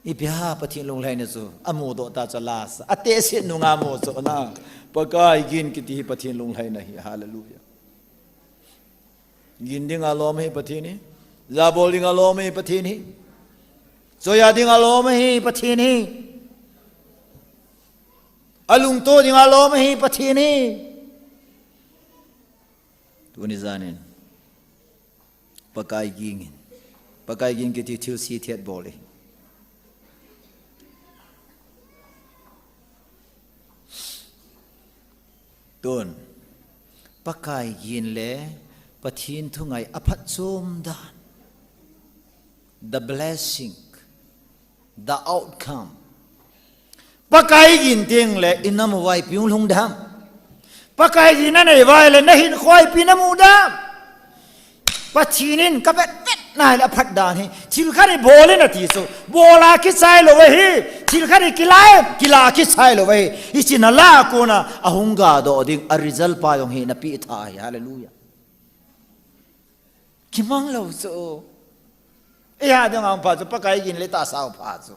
Ipi ham Pathen lunglhaina chu, amudoh tah chu lasa. Atehse nunga mudohna. Pakai gin kiti hi Pathen lunglhaina ahi, hallelujah. Gin dinga lom ahi Pathen hi. Jabol dinga lom ahi Pathen hi. Choiya dinga lom ahi Pathen hi. Alungto dinga lom ahi Pathen hi. Tuni janin Pakai gingin, Pakai gin kiti thilse thet bol e. Tun, Pakai gin le Pathen thungai aphatchom dan, the blessing, the outcome. Pakai gin teng le inam uva ipi hung lhung dem? Pakai gin nanei uva le nahinkhoa ipi namu dem? Pathen in kavetvet nai le aphat dan hi thil khat hi bol in ati chu, bol a kichai lou ahi. Thil khat hi kila, kila a kichai lou ahi. Hiche nala a kona ahung gadoh ding a result pa jong hi napeh tha ahi. Hallelujah. Kimang lou chu. Eihading a um pha chu, Pakai gin le tahsa um pha chu.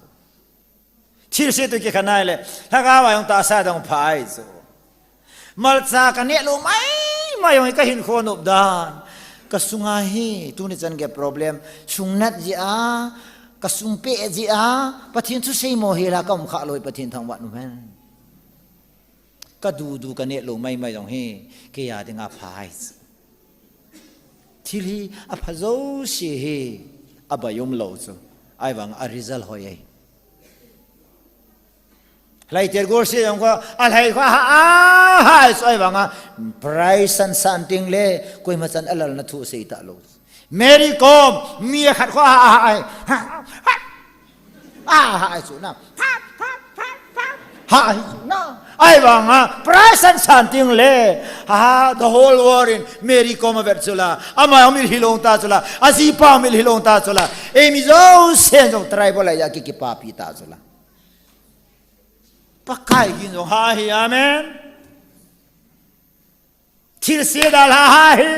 Thilse toh kikhen nai le, lhagao a jong tahsa dang um pha ahi chu. Malcha kaneh lou maimai jong hi kahinkho nop dan. Kasunga hi, tuni chan gei problem. Sung nat jeh a, kasung peh jeh a, Pathen thu seimo hel a kaum kha lou hi Pathen thangvah in umhen. Kadudu kaneh lou maimai jong hi, keiya dinga pha ahi chu. Thil hi apha jouse hi abai um lou chu. Ahivang a result hoi ahi. Lhaiter golse jong khu, alhai khu aha, aha ahi chu, ahivang a prize san san teng le, koima chan alalna thu asei talou. Mary Kom, mi akhat khu aha, aha ahi. Aha ahi chu na. Ha, hi na. Ahivang a, prize san san teng le. Ha, the whole world in Mary Kom avet chu la. Ama jong milhi lhung ta chu la. Ajipa jong milhi lhung ta chu la. Eimi jousen jong tribal a ki, kipapi ta chu la. Pakai gin jong aha ahi, amen. Thilse dalha aha ahi.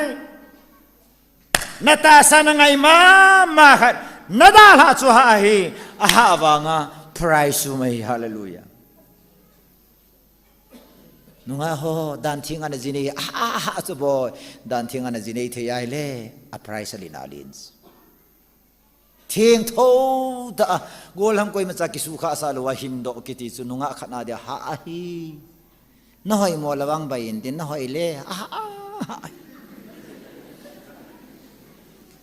Natahsa nangai mama khat nadalha chu aha ahi. Aha vanga prize um ahi, hallelujah. Nungah ho, dan theng a najinei, aha, aha chu boi. Dan theng a najinei thei ahile, a prize alen alen. Thengtho tah a, gollhang koimacha kisukhah sah lou a hindoh kiti chu nungah khat na dia aha ahi. Nahoimo lou vang bai in tin, nahoi le, aha, aha.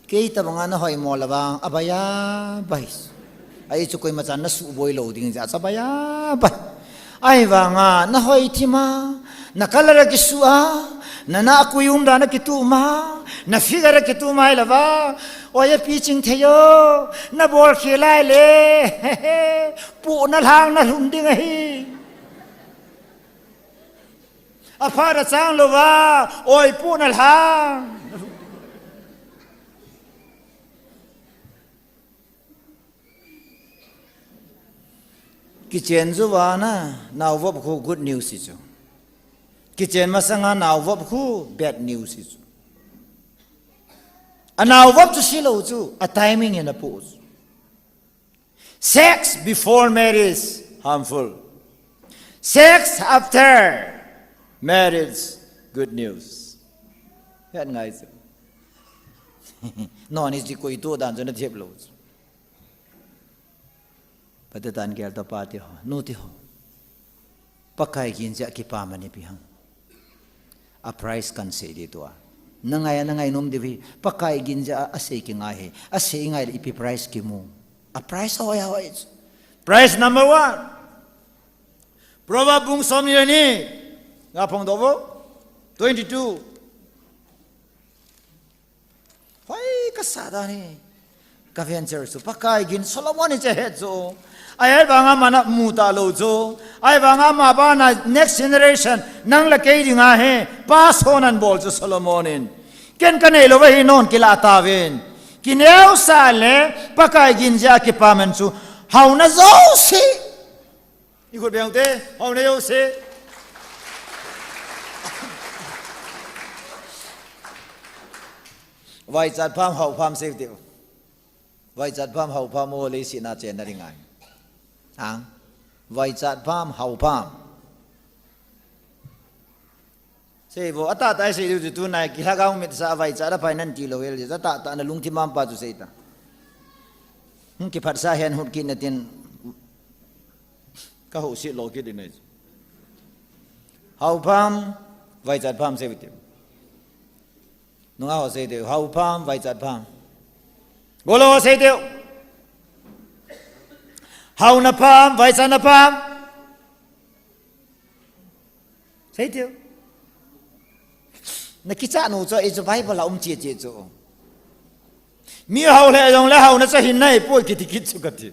Kei tabang a nahoimo lou vang, abai a bai. Ahi chu koimachan nasuhboi lou ding jeh a chu abai a bai. Ahivanga, nahoi thim a, na colour akisuh a, na nahkui umdan akitum a, na figure akitum a ahilou va, oi api ching thei o, nabol khel lai le, pohna lhang nalhun ding ahi. Aphat achang lou va, oi pohna lhang. Kichen jou vana, nao vop khu good news hi chu. Kichen masanga nao vop khu bad news hi chu. Anao vop chu silou chu, a timing in apoh chu. Sex before marriage, harmful. Sex after marriage, good news. Yan ngai chu. No, ni ji koi tu dan chu na thep lo chu. Pate tan gel ta pa ti ho, nu ti ho. Pakai ginja kipa mani pi hang. A price kan sei di tua. Na ngai, na ngai nom di vi. Pakai ginja a sei ki ngai he. A sei ngai le ipi price ki mu. A price hoi hoi. Price number one. Proverb bung som ni le ni. Nga phong do vo. Twenty-two. Hoi ka sa da ni. Ka venture chu Pakai gin Solomon in che het chu. Ai ai vanga mana mu ta lo chu. Ai vanga ma ba na next generation nang la kei dinga he. Pa so nan bol chu Solomon in. Ken ka nei lo va hi non kila ta ven. Ki neu sa le Pakai ginja kipa man chu. Hau na zo si. I khut beng te, hau na yo se. Vaichat pham, hau pham se te. Vaichat pham, hau pham, o le si na che na ringai. Ang. Vaichat pham, hau pham. Sei vo, ata ta sei diu chu tunai, ki lhagao mit sa vai cha da phai nan ti lo el, ata ta na lungthim am pa chu sei ta. Hung ki phat sa hen hut ki na tin, ka ho si lo ki di nei. Hau pham, vai chat pham sei vo ti. Nunga ho sei diu, hau pham, vai chat pham. Golo ho sei diu. Hau na pham, vai chat na pham. Sei diu. Na kicha nu chu, i chu Bible a um chi chi chu. Mi hau le jong le hau na cha hin nai poi kiti kit chu kati.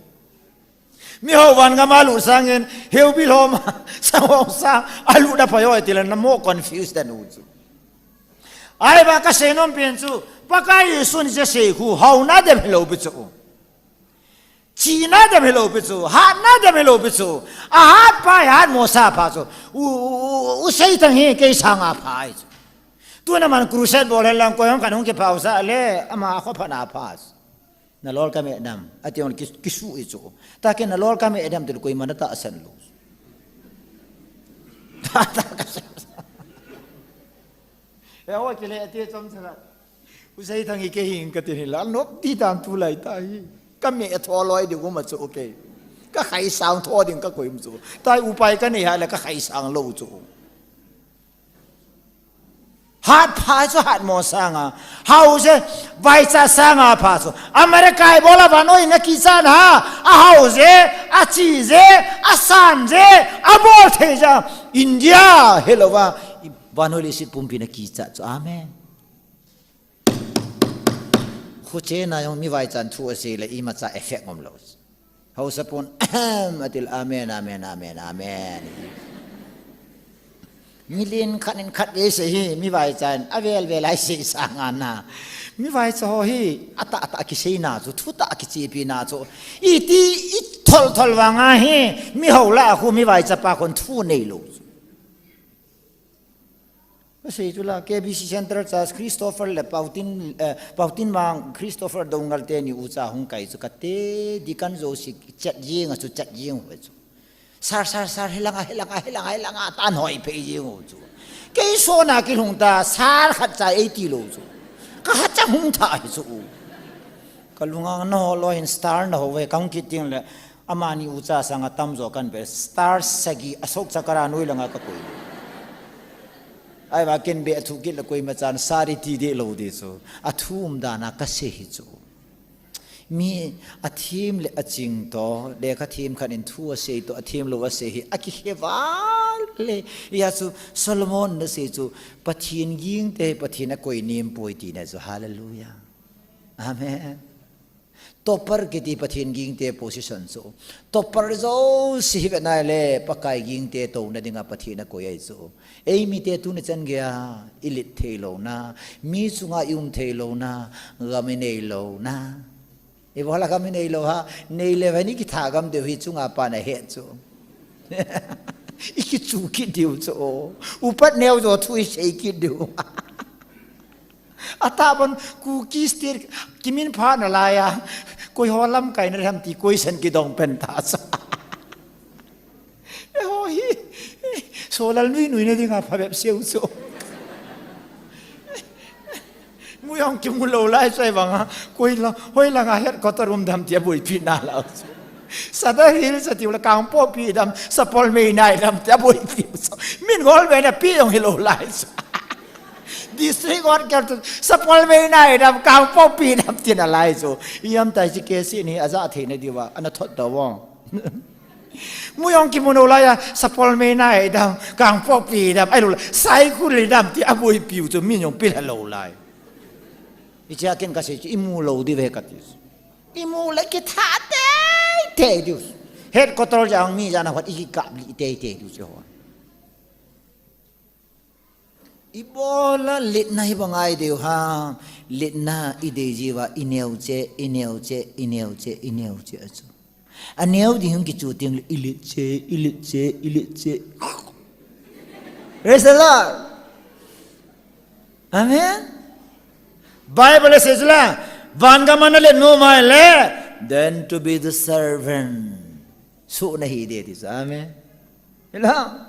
Mi hau van nga ma lu sangin, heu bi lhom, sang hong sang, a lu da pha yo ti le na mo confuse da nu chu. Ai ba ka sei nom pen chu, Pakai Jesu ni cha sei khu, hau na dem lo bi chu. China dem hi lo pi chu, hatna dem hi lo pi chu. A hat pa hi hat mo sa pha chu. U, u, u, u sei tang hi kei sanga pha hi chu. Tuna man crusade bol hen lang koi hong kan hong ki phau sa le, ama kho pha na pha chu. Na lol ka me dam, ati hong ki, ki su hi chu. Ta ke na lol ka me dam til koi man ta san lo. Ta, ta ka sa. E, o, kile, ati chom chara. U sei thang hi ke hing ka tin hi la, nop ti dan tu lai ta hi. Ka me tho loi di uma chu, okay. Ka khai sang tho ding ka koi um chu. Tai upai ka nei ha le ka khai sang lo chu. Hat pha chu hat mo sanga. Hau je, vai cha sanga pha chu. America i bola vanoi na ki chan ha. A hau je, a chi je, a san je, a bol thei ja. India, hello va. Vanoi le sit pumpi na ki cha chu. Amen. Khu che na jong mi vai chan thu a sei le ima cha effect ngom lo. Hausa pon ahem atil amen, amen, amen, amen. Mi lin khat in khat ve sei hi, mi vai chan a vel vel ai sei sanga na. Mi vai cha ho hi, ata ata ki sei na chu, thu ta ki chi pi na chu. I ti, i thol thol vanga hi, mi hau la khu mi vai cha pa kon thu nei lo chu. Ka sei chu la, K B C Central Church, Christopher le Pautin, eh, Pautin Mang, Christopher Dongal te ni u cha hung kai chu ka te, di kan zo si chat jing a chu chat jing ho chu. Sar, sar, sar, hilanga, hilanga, hilanga, hilanga, tan hoi phei jing ho chu. Kei so na ki lhung ta, sar khat cha ei ti lo chu. Ka ha cha hung tha hi chu. Ka lunga na ho lo hin star na ho ve, ka hung ki ting le, Amani u cha sanga tamjo kan be star sagi asok chakara noi langa ka koi. Ai va ken be athu kit la koi ma chan sari ti de lo de chu. Athum dana ka sei hi chu. Mi athim le aching to, le ka thim khan in thu a sei to, athim lo a sei hi, a ki he val le. Ya chu Solomon na sei chu, Pathin ging te, Pathin a koi nim poi ti na chu. Hallelujah. Amen. Topper kiti Pathin ging te position chu. Topper zo si hi ve nai le, Pakai ging te to na dinga Pathin a koi ai chu. Ei mi te tu na chan gei a, i lit thei lo na, mi chunga i um thei lo na, gam i nei lo na. I bola gam i nei lo ha, nei le va ni ki tha gam deu hi chunga pa na he chu. I ki chu ki diu chu. Upat neo zo thu i sei ki diu. Ata bon Kuki State kimin pha na laiya, koi ho lamkai na ham ti koi san ki dong pen ta sa. E ho hi, Solal nui nui na dinga phabep seu chu. Mu jong kimu lou lai chu ahivanga, koi la, hoilanga headquarter um dem tia boipi nalai chu. Sadar Hills a tiu le Kangpokpi dem, Sapormeina dem tia boipi chu. Min ngol ve na pi jong hilou lai chu. District order tu Sapormeina dem, Kangpokpi dem tina lai chu. Iam tai chi kesi ni aja thei na diuva, ana thot da vong. Mu jong kimu lou lai a, Sapormeina dem, Kangpokpi dem, ahilou le, Saikul dem ti aboipiu chu min jong pil halou lai. Hichea ken kasei chu, imu lou diu ve kati. Imu le kitha tei tei diu. Headquarter jang mi jana hot ikap li tei tei diu chu ho. Ibola litna hi bang ai diu ha, litna idei jiuva, ineo che, ineo che, ineo che, ineo che achu. Aneo ding hung kichu ting le, ilit che, ilit che, ilit che. Praise the Lord. Amen. Bible a sei chu la, van gam a nalet nom a ahile, then to be the servant. Suh nahi ding ti chu. Amen. Hilou.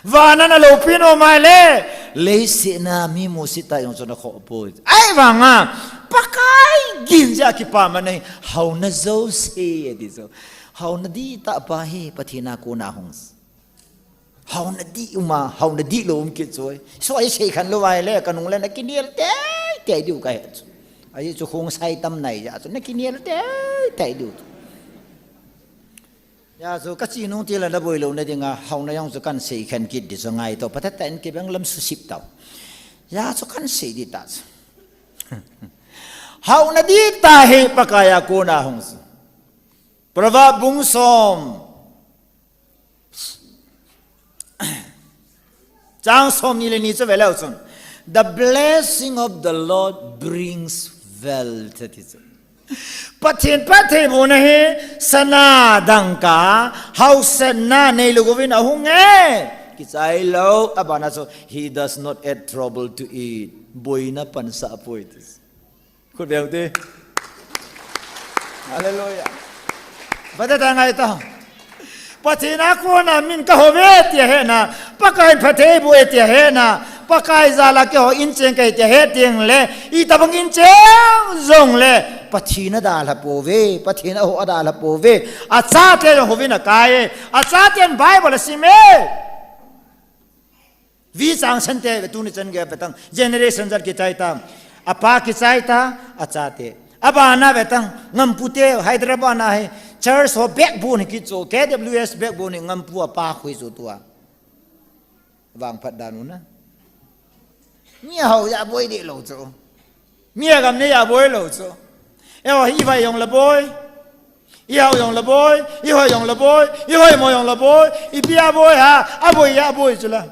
Van a naloupi nom a ahile, leiset a mi musit tah jong chu nakhoh poi. Ahivanga, Pakai gin jeh a kipah man ahi, haona jouse ati chu. Haona dihtah pa hi, Pathen a kona hung. Haona dih um a, haona dihlou um kit chu. So a isei khen lou vai le, kanung le nakinel tei tei diu kahe chu. Ajeh chu khong sai tam nai jeh chu, nakinel tei tei diu chu. Hijeh chun kachi nung tile naboi louna dinga, haona jong chu kahin sei khen kit ding chu ngaito, phatah tah in kibang lam susip tau. Hijeh chun kahin sei ding tah chu. Haona dihtah hi Pakai a kona hung chu. Proverb bung som. Chang som ni le ni chu ve leu chun. The blessing of the Lord brings wealth, ati chu. Pathen phattheiboh na hi sana dangka, hausetna neilou uvin ahung e. Kichai lou, abana chu, he does not add trouble to it. Boina pansah poi ti. Khut beng te. Hallelujah. Phatah tah ngaito. Pathen a kona min kahou ve tia hetna, Pakai in phattheiboh e tia hetna, Pakai jal a keiho incheng kahi tia het teng le, itobang incheng jongle, Pathen adalha pouve, Pathen aho adalha pouve, achate jong houvin akai e, achaten Bible asim e. Vichang sante ve tuni chan gei ve tang, generation jat kichai ta, apa kichai ta, achate. Abana ve tang, Ngampu te, Hyderabad na hi, church ho backbone hi kichu, K W S backbone hi Ngampu apa khu chu tua. Vangphat dan u na. Mi hao jeh a boi deh lou chu. Mi agam nei a boi lou chu. Eiho hi ivai jong le boi. Ihao jong le boi. Ihoi jong le boi. Ihoimo jong le boi. Ipi a boi ham. Aboi a boi chu la.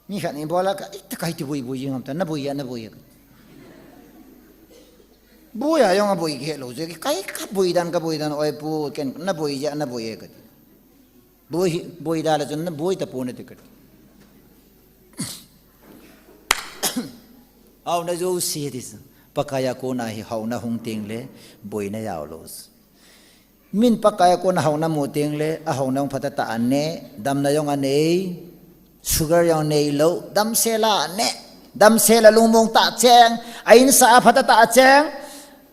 Mi khat in ibola ka, ita kai ti boi boi jing ham ta, naboi a, naboi a. Boi a jong aboi kei lou chu, kai kaboi dan, kaboi dan, oi pu, ken naboi a, naboi a kati. Boi, boi da le chun naboi tapon nati kati. Haona jouse ati chu. Pakai a kona hi haona hung teng le, boina jao lou chu. Min Pakai a kona haona mu teng le, ahaona jong phatah tah a ne, damna jong anei, sugar jong neilou, damsel a ne, damsel a lungmong tah cheng, a insah a phatah tah a cheng,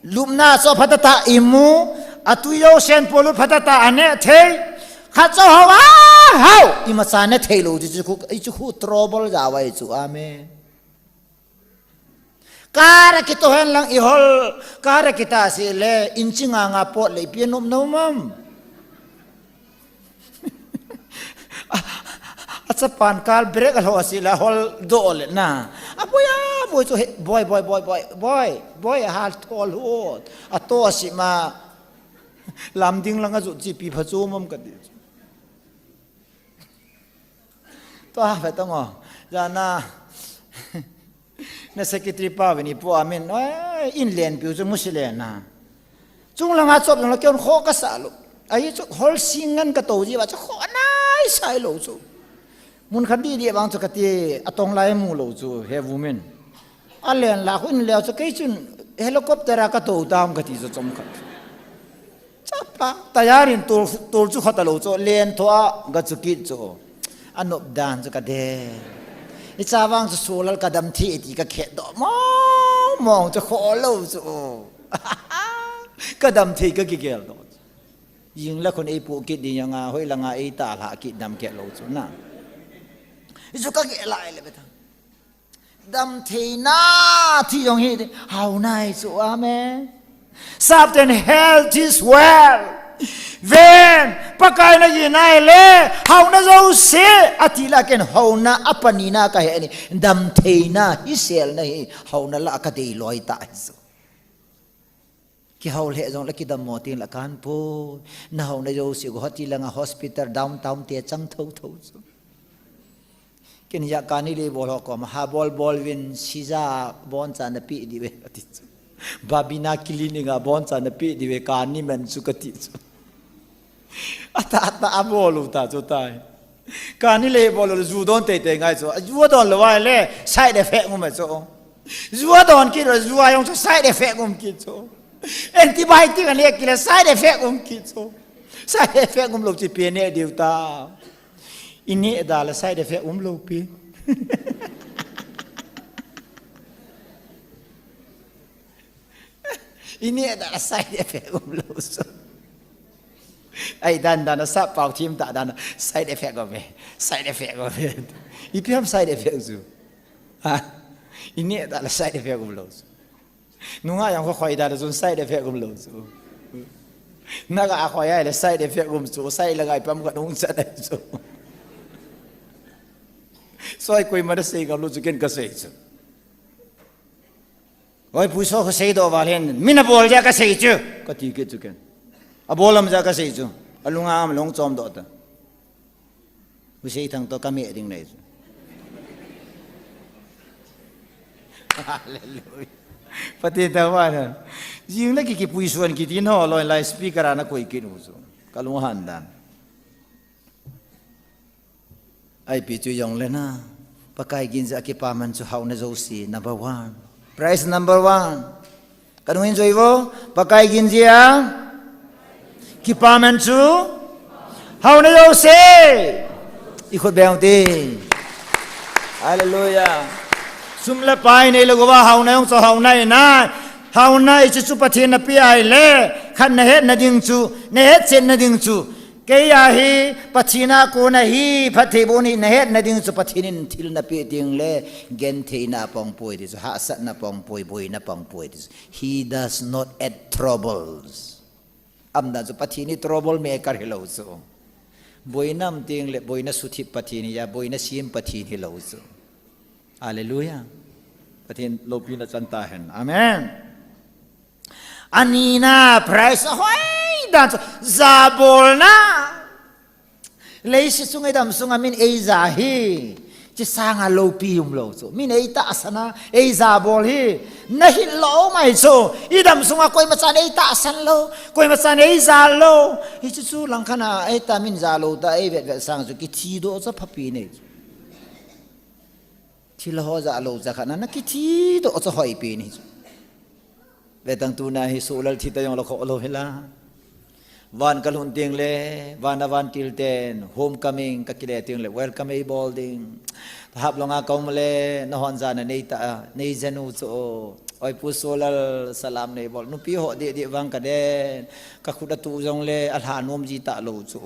lupna chu phatah tah imu, atui jousen polut phatah tah a ne thei, khat chu hao a, hao, imacha ne thei lou, chu khu, i chu khu trouble jao ahi chu, amen. Car a kitoh hen lang ihol, car a kitah seh le, inchi nga nga pot le ipi nom nom am. A, achapan car brake alho seh le, ahol doh le na. Aboi a, boi chu he, boi, boi, boi, ahal thol hot. Ato seh ma, lam ding lang ajot chi pi pha chu mom kati. Tua ve tang o. Jana. Na secretary pa veni pu amin. Oi, in len piu chu musi len na. Chung langa chop jong la keiho kho kasa lou. Ahi chu hol sing ngan kato ji va chu kho nai sai lou chu. Mun khat di di vang chu kati atong lai mu lou chu he women. Alen la khu in leo chu kei chun helicopter a kato tam kati chu chom khat. Tapa, tayarin tul, tul chu khata lo chu, len thua ga chu kit chu. Anop dan chu ka de. I cha vang chu sulal ka dam thei ti ka khet do. Mong, mong chu kho lo chu. Ka dam thei ka kigel do. Jing la khun ei pu kit ding anga, hoi langa ei ta la kit dam keh lo chu na. I chu ka ge lai le beta. Dam theina thi jong hi hau nai chu, amen. Sap ten health is well. Ven, Pakai na ji nai le, hau na jo se, ati la ken hau na apani na ka he ni. Dam theina hi sel na hi, hau na la ka dei loi ta hi chu. Kihau le jong la kidam mo tin la kan po. Na hau na jo se go hoti la nga hospital downtown te chang tho tho chu. Ken ya kani le bol ho ko ma ha bol bol vin sija bon cha na pi di ve ati chu. Babina clinic a bon cha na pi di ve kani men chu ka ti chu. Ata ata a bol u ta chu tai. Kani le bol lo ju don te te ngai chu. Ju don lo wai le side effect ngum chu. Ju don ki lo ju a yong chu side effect ngum ki chu. Antibiotic a le ki le side effect ngum ki chu. Side effect ngum lo chi pe ne diu ta. I neh da la side effect um lo pi. I neh da la side effect um lo so. Ai dan dan sa pau thim ta dan side effect of it. Side effect of it. I piam side effect zu. Ha. I neh da la side effect um lo so. Nunga yang khoi da zun side effect um lo chu. Naga khoi ai le side effect um chu, side la ngai pam ka nung chat ai chu. Soi koi ma da sei ka lo chu ken ka sei chu. Oi pu so ka sei do va len, mina bol ja ka sei chu. Ka ti ke chu ken. A bolam ja ka sei chu. A lunga am long chom do ta. Husei thang to ka me ding nei chu. Hallelujah. Pati ta wa na. Jing na ki ki pui suan ki tin ho loi lai speaker ana koi kin u chu. Ka lung han dan. Ai pi chu jong le na. Pakai gin ja ki pa man chu hau na jo si number one. Prize number one. Ka nung in joi vo, Pakai gin jia. Kipaman chu. Hau na jo se. I khut beng ti. Hallelujah. Sum le pai nei lo go ba hau na jong chu hau na i na. Hau na i chu chu Pathen na pi ai le. Khat na het na ding chu, na het chen na ding chu. Kei a hi Pathen a kona hi, phatthei bon hi na het na ding chu Pathen in thil na pe ding le. Genthei na pong poi ti chu, hahsat na pong poi, boi na pong poi ti chu. He does not add troubles. Amdan chu Pathen hi trouble maker hi lo chu. Boina um ting le, boina suthip Pathen hi a, boina sim Pathen hi lo chu. Hallelujah. Pathen lopi na chan ta hen. Amen. Anina prize a hoi dan chu, jabolna. Leiset chunga i dam sunga min ei ja hi. Chi sanga lopi um lo chu. Min ei tahsan a, ei jabol hi. Na hil lo mai chu. I dam sunga koima chan ei tahsan lo. Koima chan ei ja lo. Hi chu chu langkhat a ei ta min ja lo ta ei vet vet sang chu kithi do cha phapi nei chu. Thil ho ja lo cha khat na, na kithi do cha hoi pi ni chu. Vetang tuna hi sulal thi ta jong lo kho lo hi la. Van ka lhun ting le, van a van til ten, homecoming ka kile ting le, welcome ei bol ding. Hap longa ka um le, na hon ja na nei ta, nei janu chu. Oi pu sulal salam nei bol. Nupi ho di di vang ka den. Ka khut a tu jong le, a lha nom ji ta lo chu.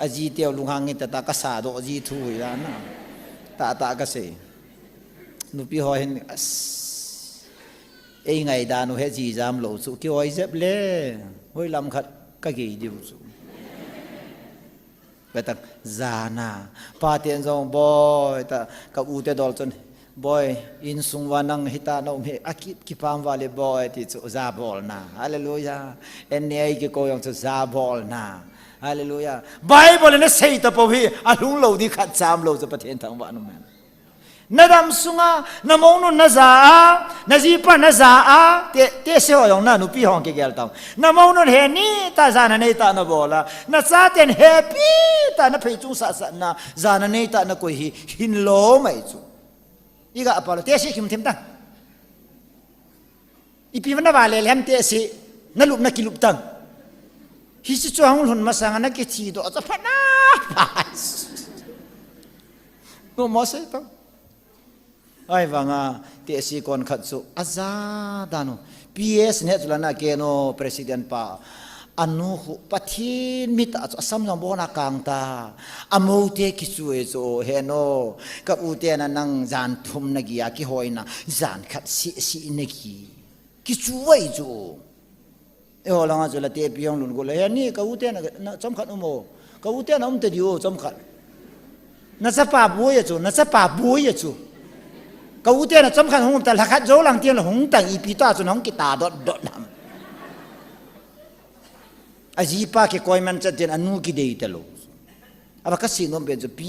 A ji teu lunghang ngi ta ta ka sa do ji thu hi la na. Ta ta ka sei. Nupi ho hin, as, ei ngai dan u he ji jam lo chu, ki oi jep le, hoi lam khat ka gei diu chu. Ka tak, jana, pa ten jong boi, ta, ka u te dol chun, boi, insung va nang hita na um he, a ki, kipam va le boi, ti chu, ja bol na. Hallelujah. En ne ai ki ko jong chu, ja bol na. Hallelujah. Bible na sei ta po hi, a lhung lo di khat cham lo chu, Pathen thangvah in um hen. Na dam sunga, na mongnun na ja a, na jipa na ja a, te, te se ho jong na nupi hong kigel tau. Na mongnun he ni ta ja na nei ta na bol a, na chaten he pi ta na phei chung sa sa na ja na nei ta na koi hi, hin lo mai chu. I ga pa lo, te se kim thim ta. Ipi vana va le lem te si, na lup na kilup tang. Hiche chu ahung lhun masang a nakithi doh chu phat na phat. Noma sei tang. Ahivanga, tehse kon khat chu aja dan u. P S ne chu lana keno president pa. Anu khu Pathen mit a chu asam jong bon a kang ta. Amoute kichu e chu heno. Ka u te na nang jan thum na gi a kihoina jan khat si si na gi. Kichu vai chu. Eiho langa chu la tepi hung lhun got le, "He ni, ka u te na, na chomkhat um o. Ka u te na um te diu chomkhat." Na chapa boi a chu, na chapa boi a chu. Ka u te na chomkhat hung um ta, lhakhat jou lang tiang la hung tang ipi ta chu nahung kita dot dot nam. Ajipa kikoi man chat din anu kidei talou. Ava kasei nom pen chu P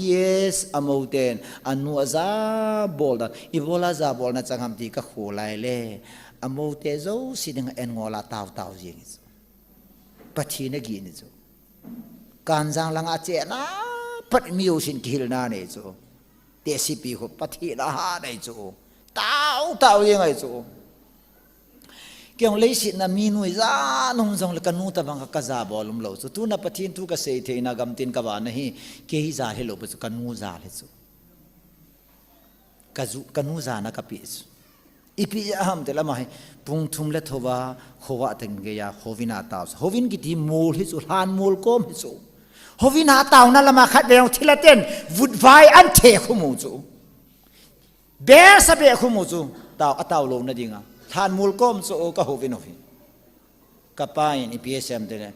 S amouten anu aja bol dan, ibol a ja bolna chang ham ti kakholai le, amoute jouse dinga en ngol a tao tao jing chu. Pathen agin chu. Kanjang langa chena pat mi jousen kihilna nei chu. Tehsepi khu Pathen ahat nei chu. Tao tao jing ahi chu. Kei jong leiset a mi nui ja nung jongle kanu tabang kaja bol umlou chu. Tuna Pathen thu kasei theina gamtin kavana hi, kei jal hilou pi chu, kanu jal hi chu. Kaju, kanu jana kape chu. Ipi ja ham tile ama hi, pung thum le thouva, khovah teng geiya, hovin a tao chu. Hovin kiti mol hi chu, lhan mol kom hi chu. Hovin a taona lama khatvei jong thilha ten, vutvai an the khu mu chu. Besa be khu mu chu, tao, atao louna dinga. Lhan mol kom chu, o ka hovin u hi. Kapa in ipi asei em tile.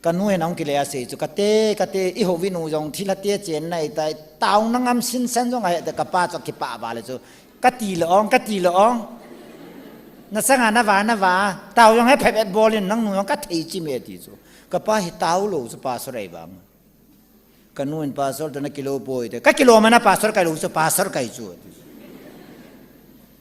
Kanu hin ahung kile asei chu, kate, kate, ihovin u jong thilha te chen nai tai, taona ngam sinsan jong ahe te kapa chu kipah val chu. Kati le ong, kati le ong. Na sanga nava, nava, tao jong he phabep bol in nangnu jong kathei chim e ti chu. Kapa hi tao lou chu pastor ahi vang. Kanu in pastor toh nakilou poi te. Kakilou mana pastor kahi lou chu, pastor kahi chu.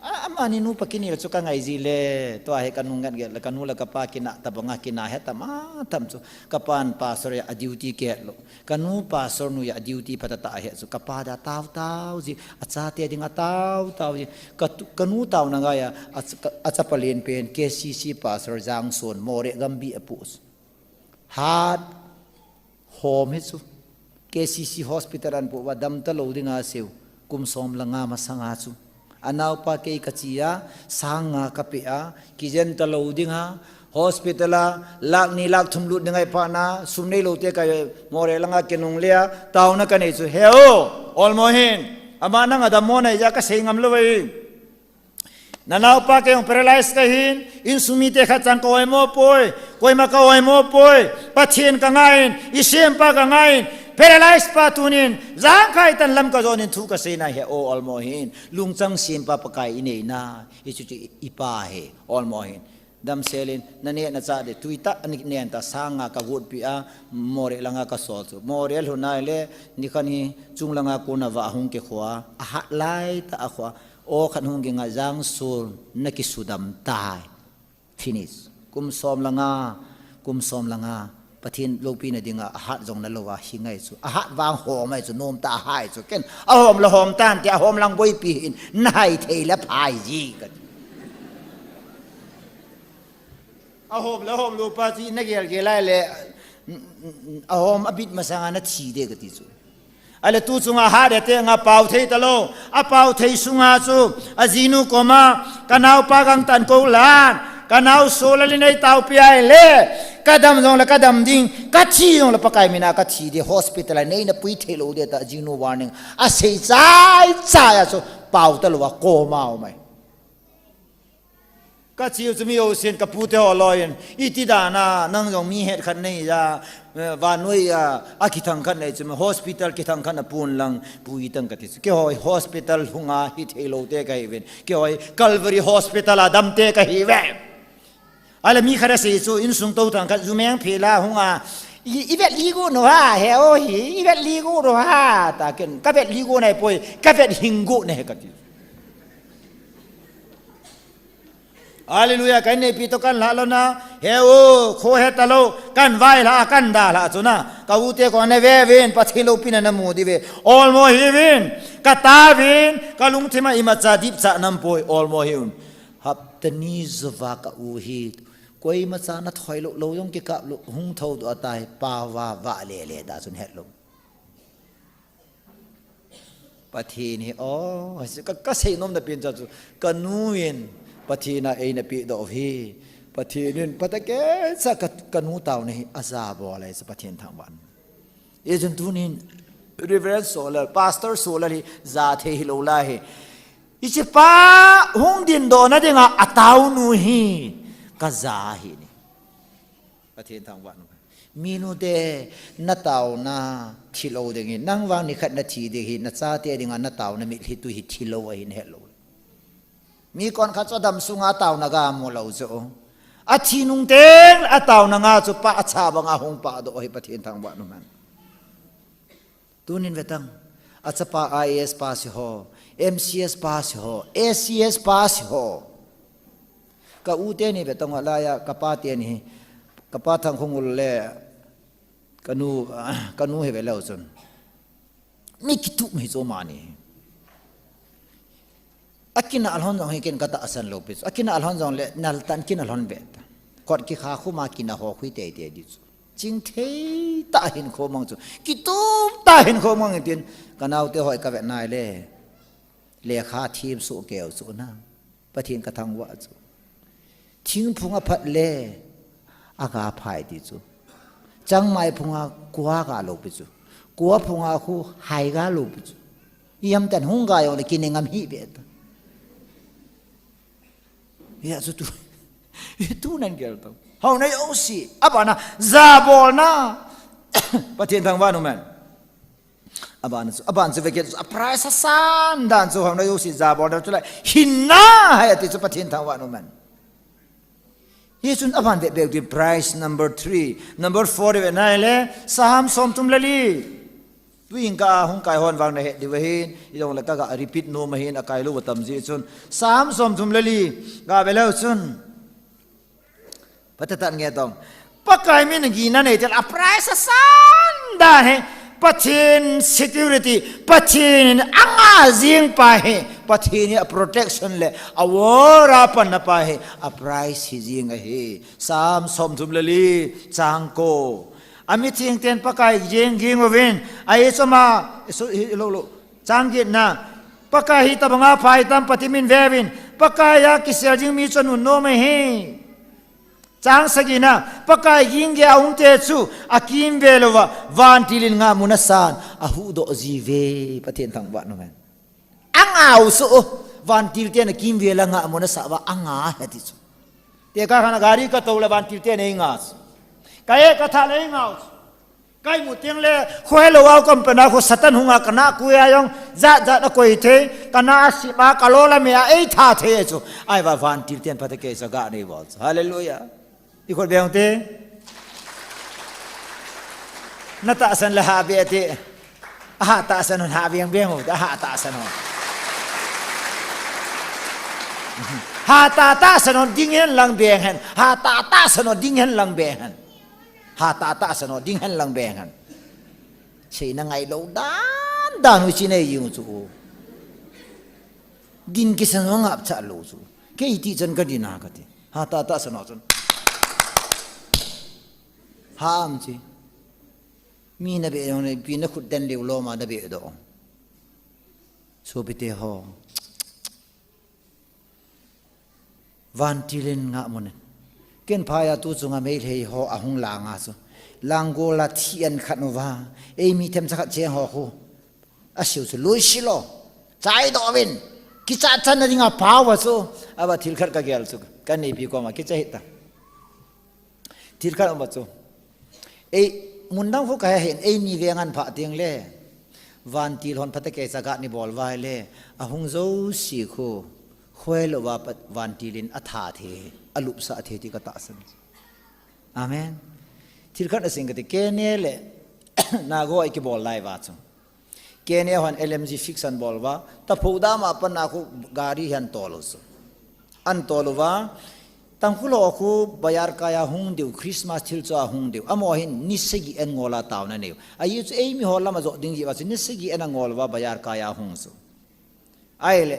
A, amani nupa kinel chu kangai ji le. Tua hi kanu ngat gel le, kanu le kapa kina tabanga kina he tam a tam chu. Kapan pastor a duty kihet lou. Kanu pastor nu a duty phatah tah ahe chu. Kapa da tao tao ji. Achate dinga tao tao ji. Katu, kanu taona ngai a, a, achapa len pen K C C pastor Jangson Moreh gambi a post. Hat Hom hi chu. K C C hospital ahin pu uva damta lou dinga aseiyu. Kum som le nga masanga chu. Anaopa kei kache a, sang nga kape a, kijen ta lou dinga, hospital a, lakh ni lakh thum lut dinga iphat na, sum neilou te ka Moreh langa kinungle a, taona kanei chu. He o, olmo hin, ama nang adammo nai ja kasei ngam lou ve. Nanaopa kei jong paralyze kahin, insung mite khat chang ka oimo poi, koima ka oimo poi, Pathen ka ngai in, isempa ka ngai in, paralyze pa tunin, jangkhai tan lam ka jon in thu kasei na he o olmo hin, lungchang sempa Pakai inei na, hichu chu ipa he, olmo hin. Damsel in, naneh nachah ding, tui tah anin nen ta sang nga ka gutpi a, Moreh langa kasol chu. Moreh lhun nai le, nikhat hi, chung langa kona va hung kikhoa, ahat lai tah a khoa, Aw khat hung ging a Jangson na kisudam tai. Finish. Kum som le nga, kum som le nga. Pathen loupina dinga ahat jong nalou a hi ngai chu. Ahat vang hom ahi chu, nom tah a hai chu. Ken ahom le hom tan te, ahom lang boipi hin, nahai thei le phai ji kati. Ahom le hom lou pa chu nagel gel lai le, ahom abit masanga nathi de kati chu. Ahile tu chunga hat de te nga pao thei talou. Apao thei sunga chu ajinu koma, kanaopa gangtah in kou lan, kanao Solal in eitaopi ahile, kadam jongle kadam ding, kathi jongle Pakai mina kathi ding, hospital a neina pui thei lou ding tia ajinu warning asei chai chai a chu pao talou a koma um ahi. Kache u chu mi jousen, kapu te ho loi in, iti dan a, nang jong mi het khat nahi ja, eh, vannoi a, akithang khat nahi chu, hospital kithang khat napun lang, pui tang kati chu. Keiho hospital hunga hithei lou te kahiuvin, keiho Calvary Hospital a dam te kahiuve. Ahile mi khat asei chu, insung tou thang khat, jumeng phel a hunga, i, ivet li got u ham, he o hi, ivet li got u ham, tia ken, kavet li got nahi poi, kavet hing got nahi kati. Hallelujah, ka inneipi toh kan lhah lou na, he o, kho he talou, kan vailhah, kan dalhah chu na, ka u te kona ve uvin, Pathen loupina namu diu ve, olmo hiuvin, kataovin, kalungthim a imacha dipcha naum poi, olmo hiuvin. Hapta ni jouva ka u hi, Koima cha na thoi lou, lou jong kikap lou, hung thou doh atai, pao va, va le le da chun het lou. Pathen hi, o, ka, ka seinom na pen cha chu, ka nu in, Pathen a eina pe doh hi, Pathen in, phatah kei cha ka, ka nu taona hi, aja bol ahi chu Pathen thangvah. Hichun tunin, Reverend Solal, Pastor Solal hi, ja thei hilou lai hi. Hiche pa hung dingdoh na dinga ataonu hi kaja ahi. Pathen thangvah. Minu te, na taona thilou ding hi, nang vang nikhat na thi ding hi, na chate dinga na taona mitlhi tui hi thilou ahin helou. Mi konkhat chu adam sunga taona ga mu lou chu. Athi nung teng ataona nga chu pa acha banga hung pah doh hi Pathen thangvah nu hen. Tunin vetang, achapa I A S pass ho, M C S pass ho, A C S pass ho. Ka u teni vetang alaiya, ka pa teni, ka pa Thangkhongul le, ka nu, ka nu hi veleu chun. Mi kitup hi chu mani. Akinah lhon jong hi ken ka tahsan lou pi chu. Akinah lhon jong le nal tan kinah lhon ve ta. Kot kikha khuma kinah ho khui tei tei di chu. Chingthei tah hin khomang chu. Kitup tah hin khomang tin ka naote hoi ka ve nai le. Lekha thim su keu chu na. Pathen ka thangvah chu. Thingphung aphat le, aga phai ti chu. Changmai phunga kua ga lou pi chu. Kua phunga khu hai ga lou pi chu. Iam tan hung ga yong le kine ngam hi be ta. Ya chu tu. Tu nan gel to. Hau na yo si. Abana, ja bol na. Pathen thangvah nu hen. Aban chu, aban chu veke chu, a price asan dan chu, hong na yo si ja bol dan chu lai. Hinna hai ati chu Pathen thangvah nu hen. Hichun aban ve beu di price number three, number four ve nai le, Psalm som thum le li. Tuin ka hung kai hon vang na he di ve hin, i dong le ka ga repeat nom ahin akai lou tam ji chun. Psalm som thum le li, ga ve leu chun. Patatan nge tong. Pakai min gina nei tel a price asan dan hi. Pathen security. Pathen anga jing pa hi. Pathen hi a protection le a war a pan na pa hi. A price hi jing ahi. Psalm som thum le li. Chang ko. Ami thing ten Pakai jing ging uvin. Ai soma. Isu, hi, lo, lo. Chang git na. Pakai hi tabanga phai tam Pathen min vevin. Pakai a kisel jing mi chon un nom ahi. Chang sagi na, Pakai ging ge a um te chu, a kimvel uva, vantil in nga mun asan, a huhdoh ji ve, Pathen thangvah nu hen. Anga u chu, vantil te na kimvel a nga mun asa uva, anga he ti chu. Te ka khana gari ka to le vantil te na nga chu. Ka e ka tha le nga u chu. Kai mu ting le, khu helou au company khu Satan hunga kana kuya yong, jat jat a koi thei, kana sima, ka lo la me a, ei tha thei chu. Ai va vantil ten pate ke sa ga nei bol chu. Hallelujah. I khut beng te. Na tahsan le ha be te. Aha tahsan hon ha beng beng ho, aha tahsan hon. Ha ta tahsan hon ding hen lang beng hen. Ha ta tahsan hon ding hen lang beng hen. Ha ta tahsan hon ding hen lang beng hen. Sei na ngai lou dan dan hu chi nei yung chu. Din kisan hon ngap cha lou chu. Kei ti chan ka din a ka ti. Ha ta tahsan hon chun. Ha am chi. Mi na be yong ne pi na khut den liu lo ma na be do. Sopite ho. Vantil in nga mun in. Ken phai a tu chunga Meitei ho ahung lang a chu. Lang gol a thi an khat nu va. Ei mi them cha khat cheng ho khu. A siu chu lui si lo. Chai do vin. Kicha chan na dinga pau va chu. Ava thil khat ka gel chu. Ka nei pi ko ma kicha hita. Thil khat um va chu. Ei, mun dang khu ka he hin, ei ni ve ngan pha ting le. Vantil hon phatah kei cha ga ni bol vai le. A hung zo si khu. Khoi lo va pat vantil in a tha the, a lup sa the ti ka tahsan. Amen. Thil khat a sing ka ti, kei ne le, na go ai ki bol lai va chu. Kei ne hon L M G fix an bol va, ta pho da ma pan na khu gari han tol u chu. An tol u va, Tangkhul ho khu bazar kai a hung diu, Christmas thil chu a hung diu. Amo hin ni sagi en ngol a tauna neiu. Ahi chu eimi ho lama jo ding ji va chu ni sagi en a ngol va bazar kai a hung chu. Ahile,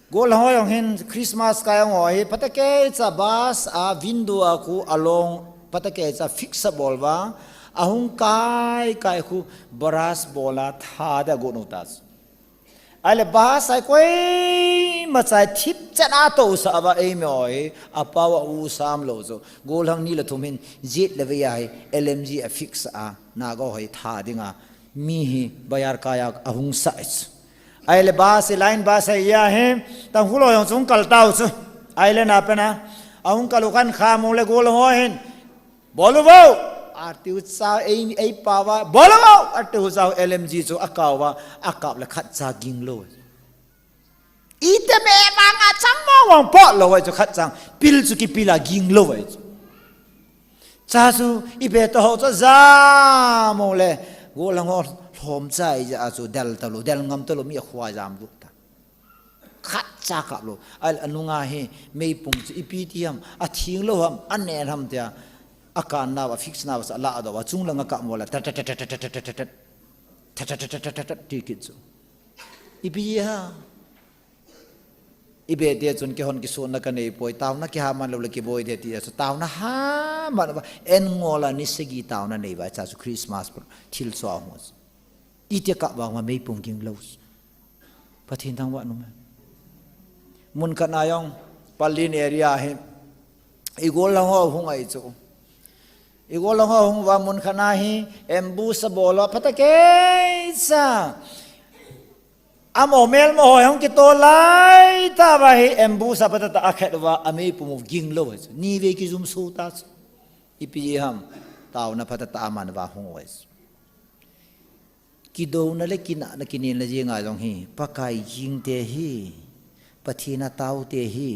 Gollhang ho jong hin Christmas kai jong ho hi, phatakei cha bus a window a khu along phatakei cha fix abol uva, ahung kai kai khu brush bol a tha ding agot u ta chu. Ahile bus a koima cha thip chan a tousah uva eimi ho hi, apao a u sam lou chu. Gollhang ni le thum hin jet le vei a hi L M G a fix a, Naga ho hi tha dinga mi hi bazar kai a ahung sah chu. Ahile bus hi line bus ahi a hi, Tangkhul ho jong chu hung kal tau chu. Ahile na pen a, ahung kal u khan kha mong le gollhang ho hin, "Bol u vo!" atiu cha, ei, ei pao a, "Bol u vo!" atiu cha, L M G chu akao uva, akap le khat cha ging lou. Ite me vang a chang mo vang pot lou ahi chu, khat chang pil chu kipil a ging lou ahi chu. Cha chu ipi to ho chu jam u le, gollhang ho lhom cha ahi ja chu del talou, del ngam talou, mi akhoa jam lut ta. Khat cha kap lou. Ahile anunga hi meipum chu ipi ti ham, athing lou ham, anen ham tia, akan nau a, fix nau a, ala do a, chung langa kap mo le, tat, tat, tat, ti kit chu. Ipi ha. Ibe te chun kihon kisuna kanei poi, taona kiha man lou le kiboi de ti a chu, taona ha man uva, en ngol a ni sagi taona nei uva, cha chu Christmas thil chu ahung chu. Iti kap vang ma meipum ging lou. Pathen thangvah nom hen. Mun khat na jong, Pallel area hi, i gollhang ho hung ahi chu. I gollhang ho hung uva mun khat na hi, ambush abol uva, phatakei cha. Amaho melma ho hung kitol lai tah uva hi, ambush a phatah tah a akhet uva, ameipum u ging lou ahi chu. Ni vei kijum sou ta chu. Ipi ham, taona phatah tah a man uva hung u ahi chu. Kidouna le kinahna kinelna jeng a jong hi, Pakai gingte hi, Pathen a taote hi,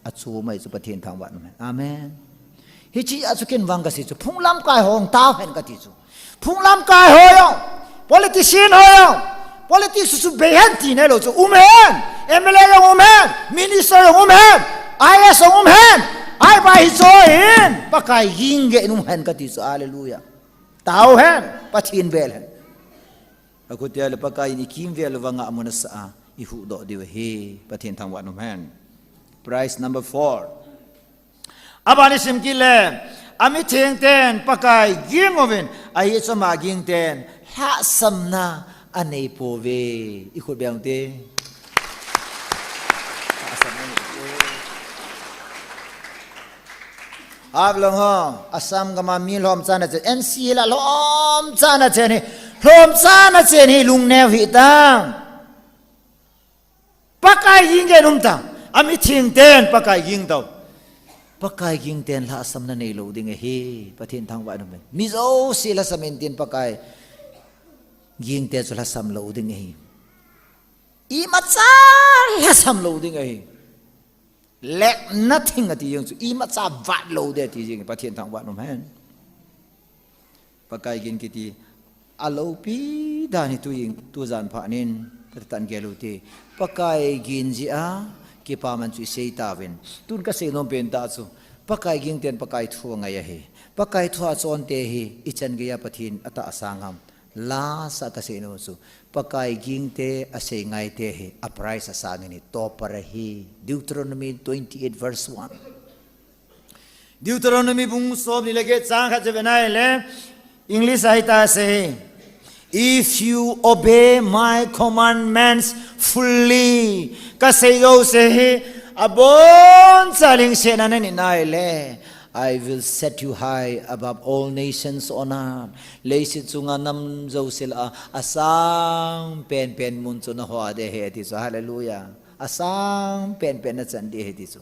achom ahi chu Pathen thangvah nom hen. Amen. Hiche a chu ken vang kasei chu, phung lamkai ho jong tao hen kati chu. Phung lamkai ho jong, politician ho jong, politics chu bei hen ti nailou chu, um hen, M L A jong um hen, minister jong um hen, I A S jong um hen, ahivang hiche ho hin, Pakai ging gei in um hen kati chu, hallelujah. Tao hen, Pathen vel hen. Akhutia le Pakai in ikimvel uva ngahmun asah a, ihuhdoh diu ahi, Pathen thangvah nom hen. Prize number four. Aban isim kit le, amitheng ten Pakai ging uvin, ahi choma ging ten lhahsamna anei pouve. Ikhut beng u te. Lhahsamna anei pouve. Haflong ho, Assam gam a mi lhomcha na chen, N C Hills a lhomcha na chen hi, lhomcha na chen hi, lungneo hih tan. Pakai ging gei in um tan, amitheng ten Pakai ging tau. Pakai ging ten lhahsamna neilou ding ahi, Pathen thangvah nom hen. Mi jouse lhasam in tin Pakai gingte chu lhasam lou ding ahi. Imacha lhasam lou ding ahi. Lack nothing ati jeng chu, imacha vat lou ding ati jeng, Pathen thangvah nom hen. Pakai ging kiti, aloupi dan hi tu jing, tu jan phat nin, kati tan gel u te. Pakai ging jeh a, kipaman chu isei tauvin. Tun kasei nom pen tah chu, Pakai ging ten Pakai thu angai ahi. Pakai thu achonte hi, ichan gei a Pathen atahsan ham. Last a kasei nom chu, Pakai gingte asei ngaite hi, a prize asang in hi, topper ahi. Deuteronomy twenty-eight verse one. Deuteronomy bung somni le get chang khat chu ve nai le, English a hitia asei hi, "If you obey my commandments fully," kasei jouse hi, aboncha lhingsetna nanei nai le, "I will set you high above all nations on earth." Leiset chunga nam jouse lah a, asang penpen mun chu naho ding ahi ati chu. Hallelujah. Asang penpen nachan ding ahi ati chu.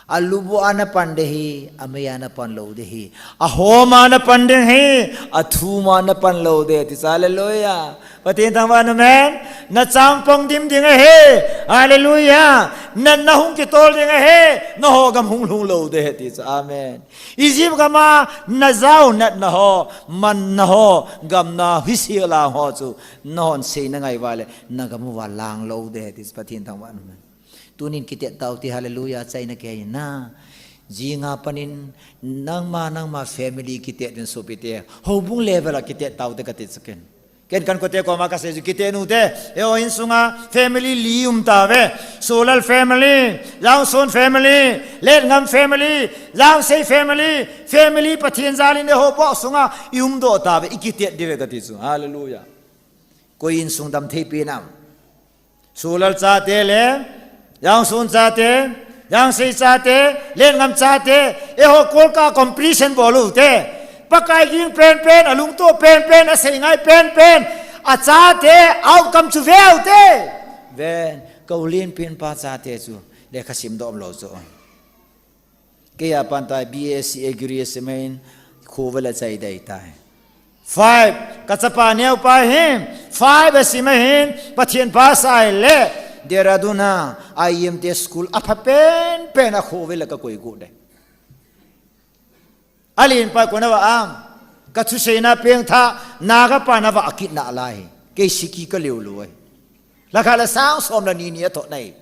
Alubu a napan ding ahi, amei a napan lou ding ahi. Ahom a napan ding ahi, athum a napan lou ding ati chu. Hallelujah. Pathen thangvah nom hen. Nachang pong dim ding ahi. Hallelujah. Natna hung kitol ding ahi. Naho gam hung lhung lou ding ahi ati chu. Amen. Egypt gam a najao natna ho, manna ho, gamna hise lang ho chu, nahon sei nangai uva le, nagam uva lang lou ding ahi ati chu, Pathen thangvah nom hen. Tunin kitet tau te, hallelujah, achaina kei ahi na. Jing a panin, nangma, nangma family kitet in sopi te, houbung level a kitet tau te kati chu ken. Ken kan kote koma kasei chu kite nute. Eiho insunga family li um tauve. Solal family, Jangson family, Lenngam family, Jangsei family, family Pathen jalin eiho bou sunga i umdoh tauve, i kitet diuve kati chu. Hallelujah. Koi insung damthei pi nam. Solal chate le, Jangson chate, Jangsei chate, Lenngam chate, eiho kolka competition bol ute. Pakai ging penpen, alungtoh penpen, asei ngai penpen, achate outcome chu ve ute. Ven, ka u lenpen pa chate chu lekha simdoh umlou chu. Kei a pan tai B S C Agri a sim ahin, khovel a chai dai tai. Five, ka chapa neo pa hin, five a sim ahin, Pathen pha asei le, Dehradun a I M te school apha penpen a khovel a ka koi got dai. Alen pa kona va am, ka thuseina pengtha, Naga pa na va akit nalai. Kei siki ka leo lou ai. Lakha la sang som la ni ni a to nai.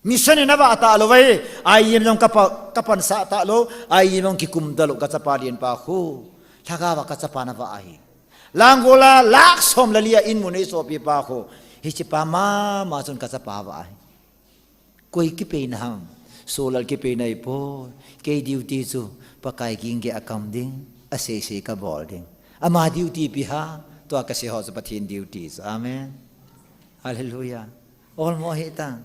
Mission in a va talou vai, I M jong ka pa, ka pansah talou, I M jong kikum talou, ka chapa lenpa khu. Lhagao va ka chapa na va ahi. Langol a lakh som le li a in mun ei sopi pa khu. Hiche pa mama chun ka chapa va ahi. Koi kipeina ham, Solal kipeina ipoi, kei duty chu, Pakai ging ge a kam ding, asei sei ka bol ding. Ama duty ipi ham, tua kasei ho chu Pathen duty chu. Amen. Hallelujah. Olmo hita.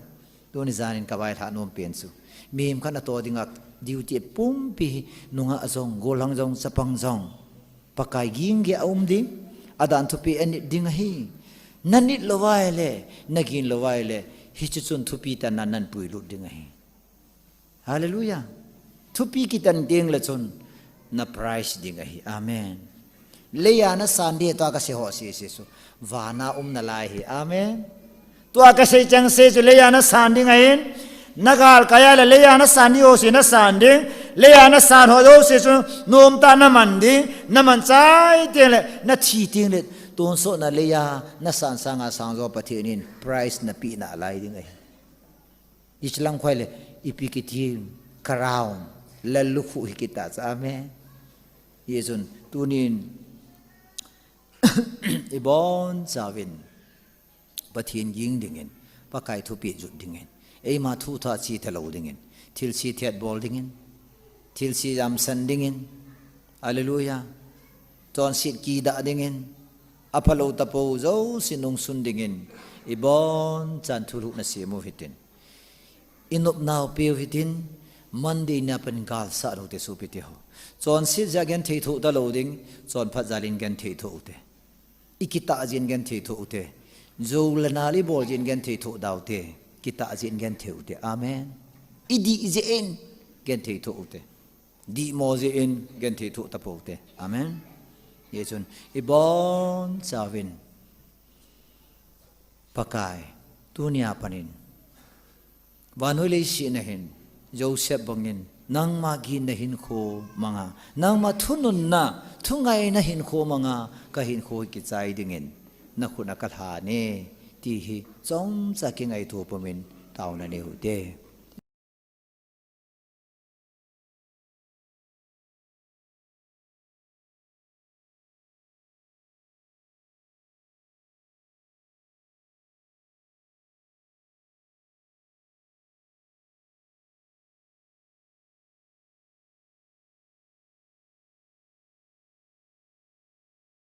Tuni janin ka vailhah nom pen chu. Mihem khat a to dinga duty pumpi nungah jong, gollhang jong, chapang jong. Pakai ging ge a um ding, adan thupi a nit ding ahi. Na nit lou vai le, na ging lou vai le, hichu chun thupi tah nan, nan puilut ding ahi. Hallelujah. Thupi kitan ding le chun na prize ding ahi. Amen. Leiya na san ding tua kasei ho sese chu. Vana um nalai hi. Amen. Tua kasei cheng se chu leiya na san ding ahin. Na galkai a le leiya na san ding ho se na san ding. Leiya na san ho jo se chu nom tah na man ding. Na man chai teng le, na thi teng le. Tonsot na leiya na san sanga sang jo Pathen in prize na pe nalai ding ahi. Hiche lang khoi le, ipi kiti, crown, lallukhuh hi kit ta chu, amen. Hijeh chun, tunin, ibon chauvin, Pathen ging dingin, Pakai thupeh jot dingin, eima thu tha chi talou dingin, thilse thet bol dingin, thilse jamsan dingin, Hallelujah. Chonset kidah dingin, aphalou tapou jouse nungsun dingin, ibon chan thulhuh na sem u hitin. Inopnau peu hitin, Monday nia pat in galsah u hite sopi teho. Chonset jeh a genthei thoh talou ding, chonphat jal in genthei thoh u hite. Ikitah jeh in genthei thoh u hite. Jou le nal ibol jeh in genthei thoh da u hite. Kitah jeh in genthei u hite. Amen. Idih jeh in genthei thoh u hite. Dihmo jeh in genthei thoh tapou hite. Amen. Hijeh chun, ibon chauvin. Pakai, tunia pat in. Vannoi leiset na hin, Joseph bangin, nangma ginna hinkho manga, nangma thununna, thungaina hinkho manga, ka hinkho hi kichai dingin, na khut a ka lhan e, ti hi, chomcha kingaito pumin, taona nei u hite.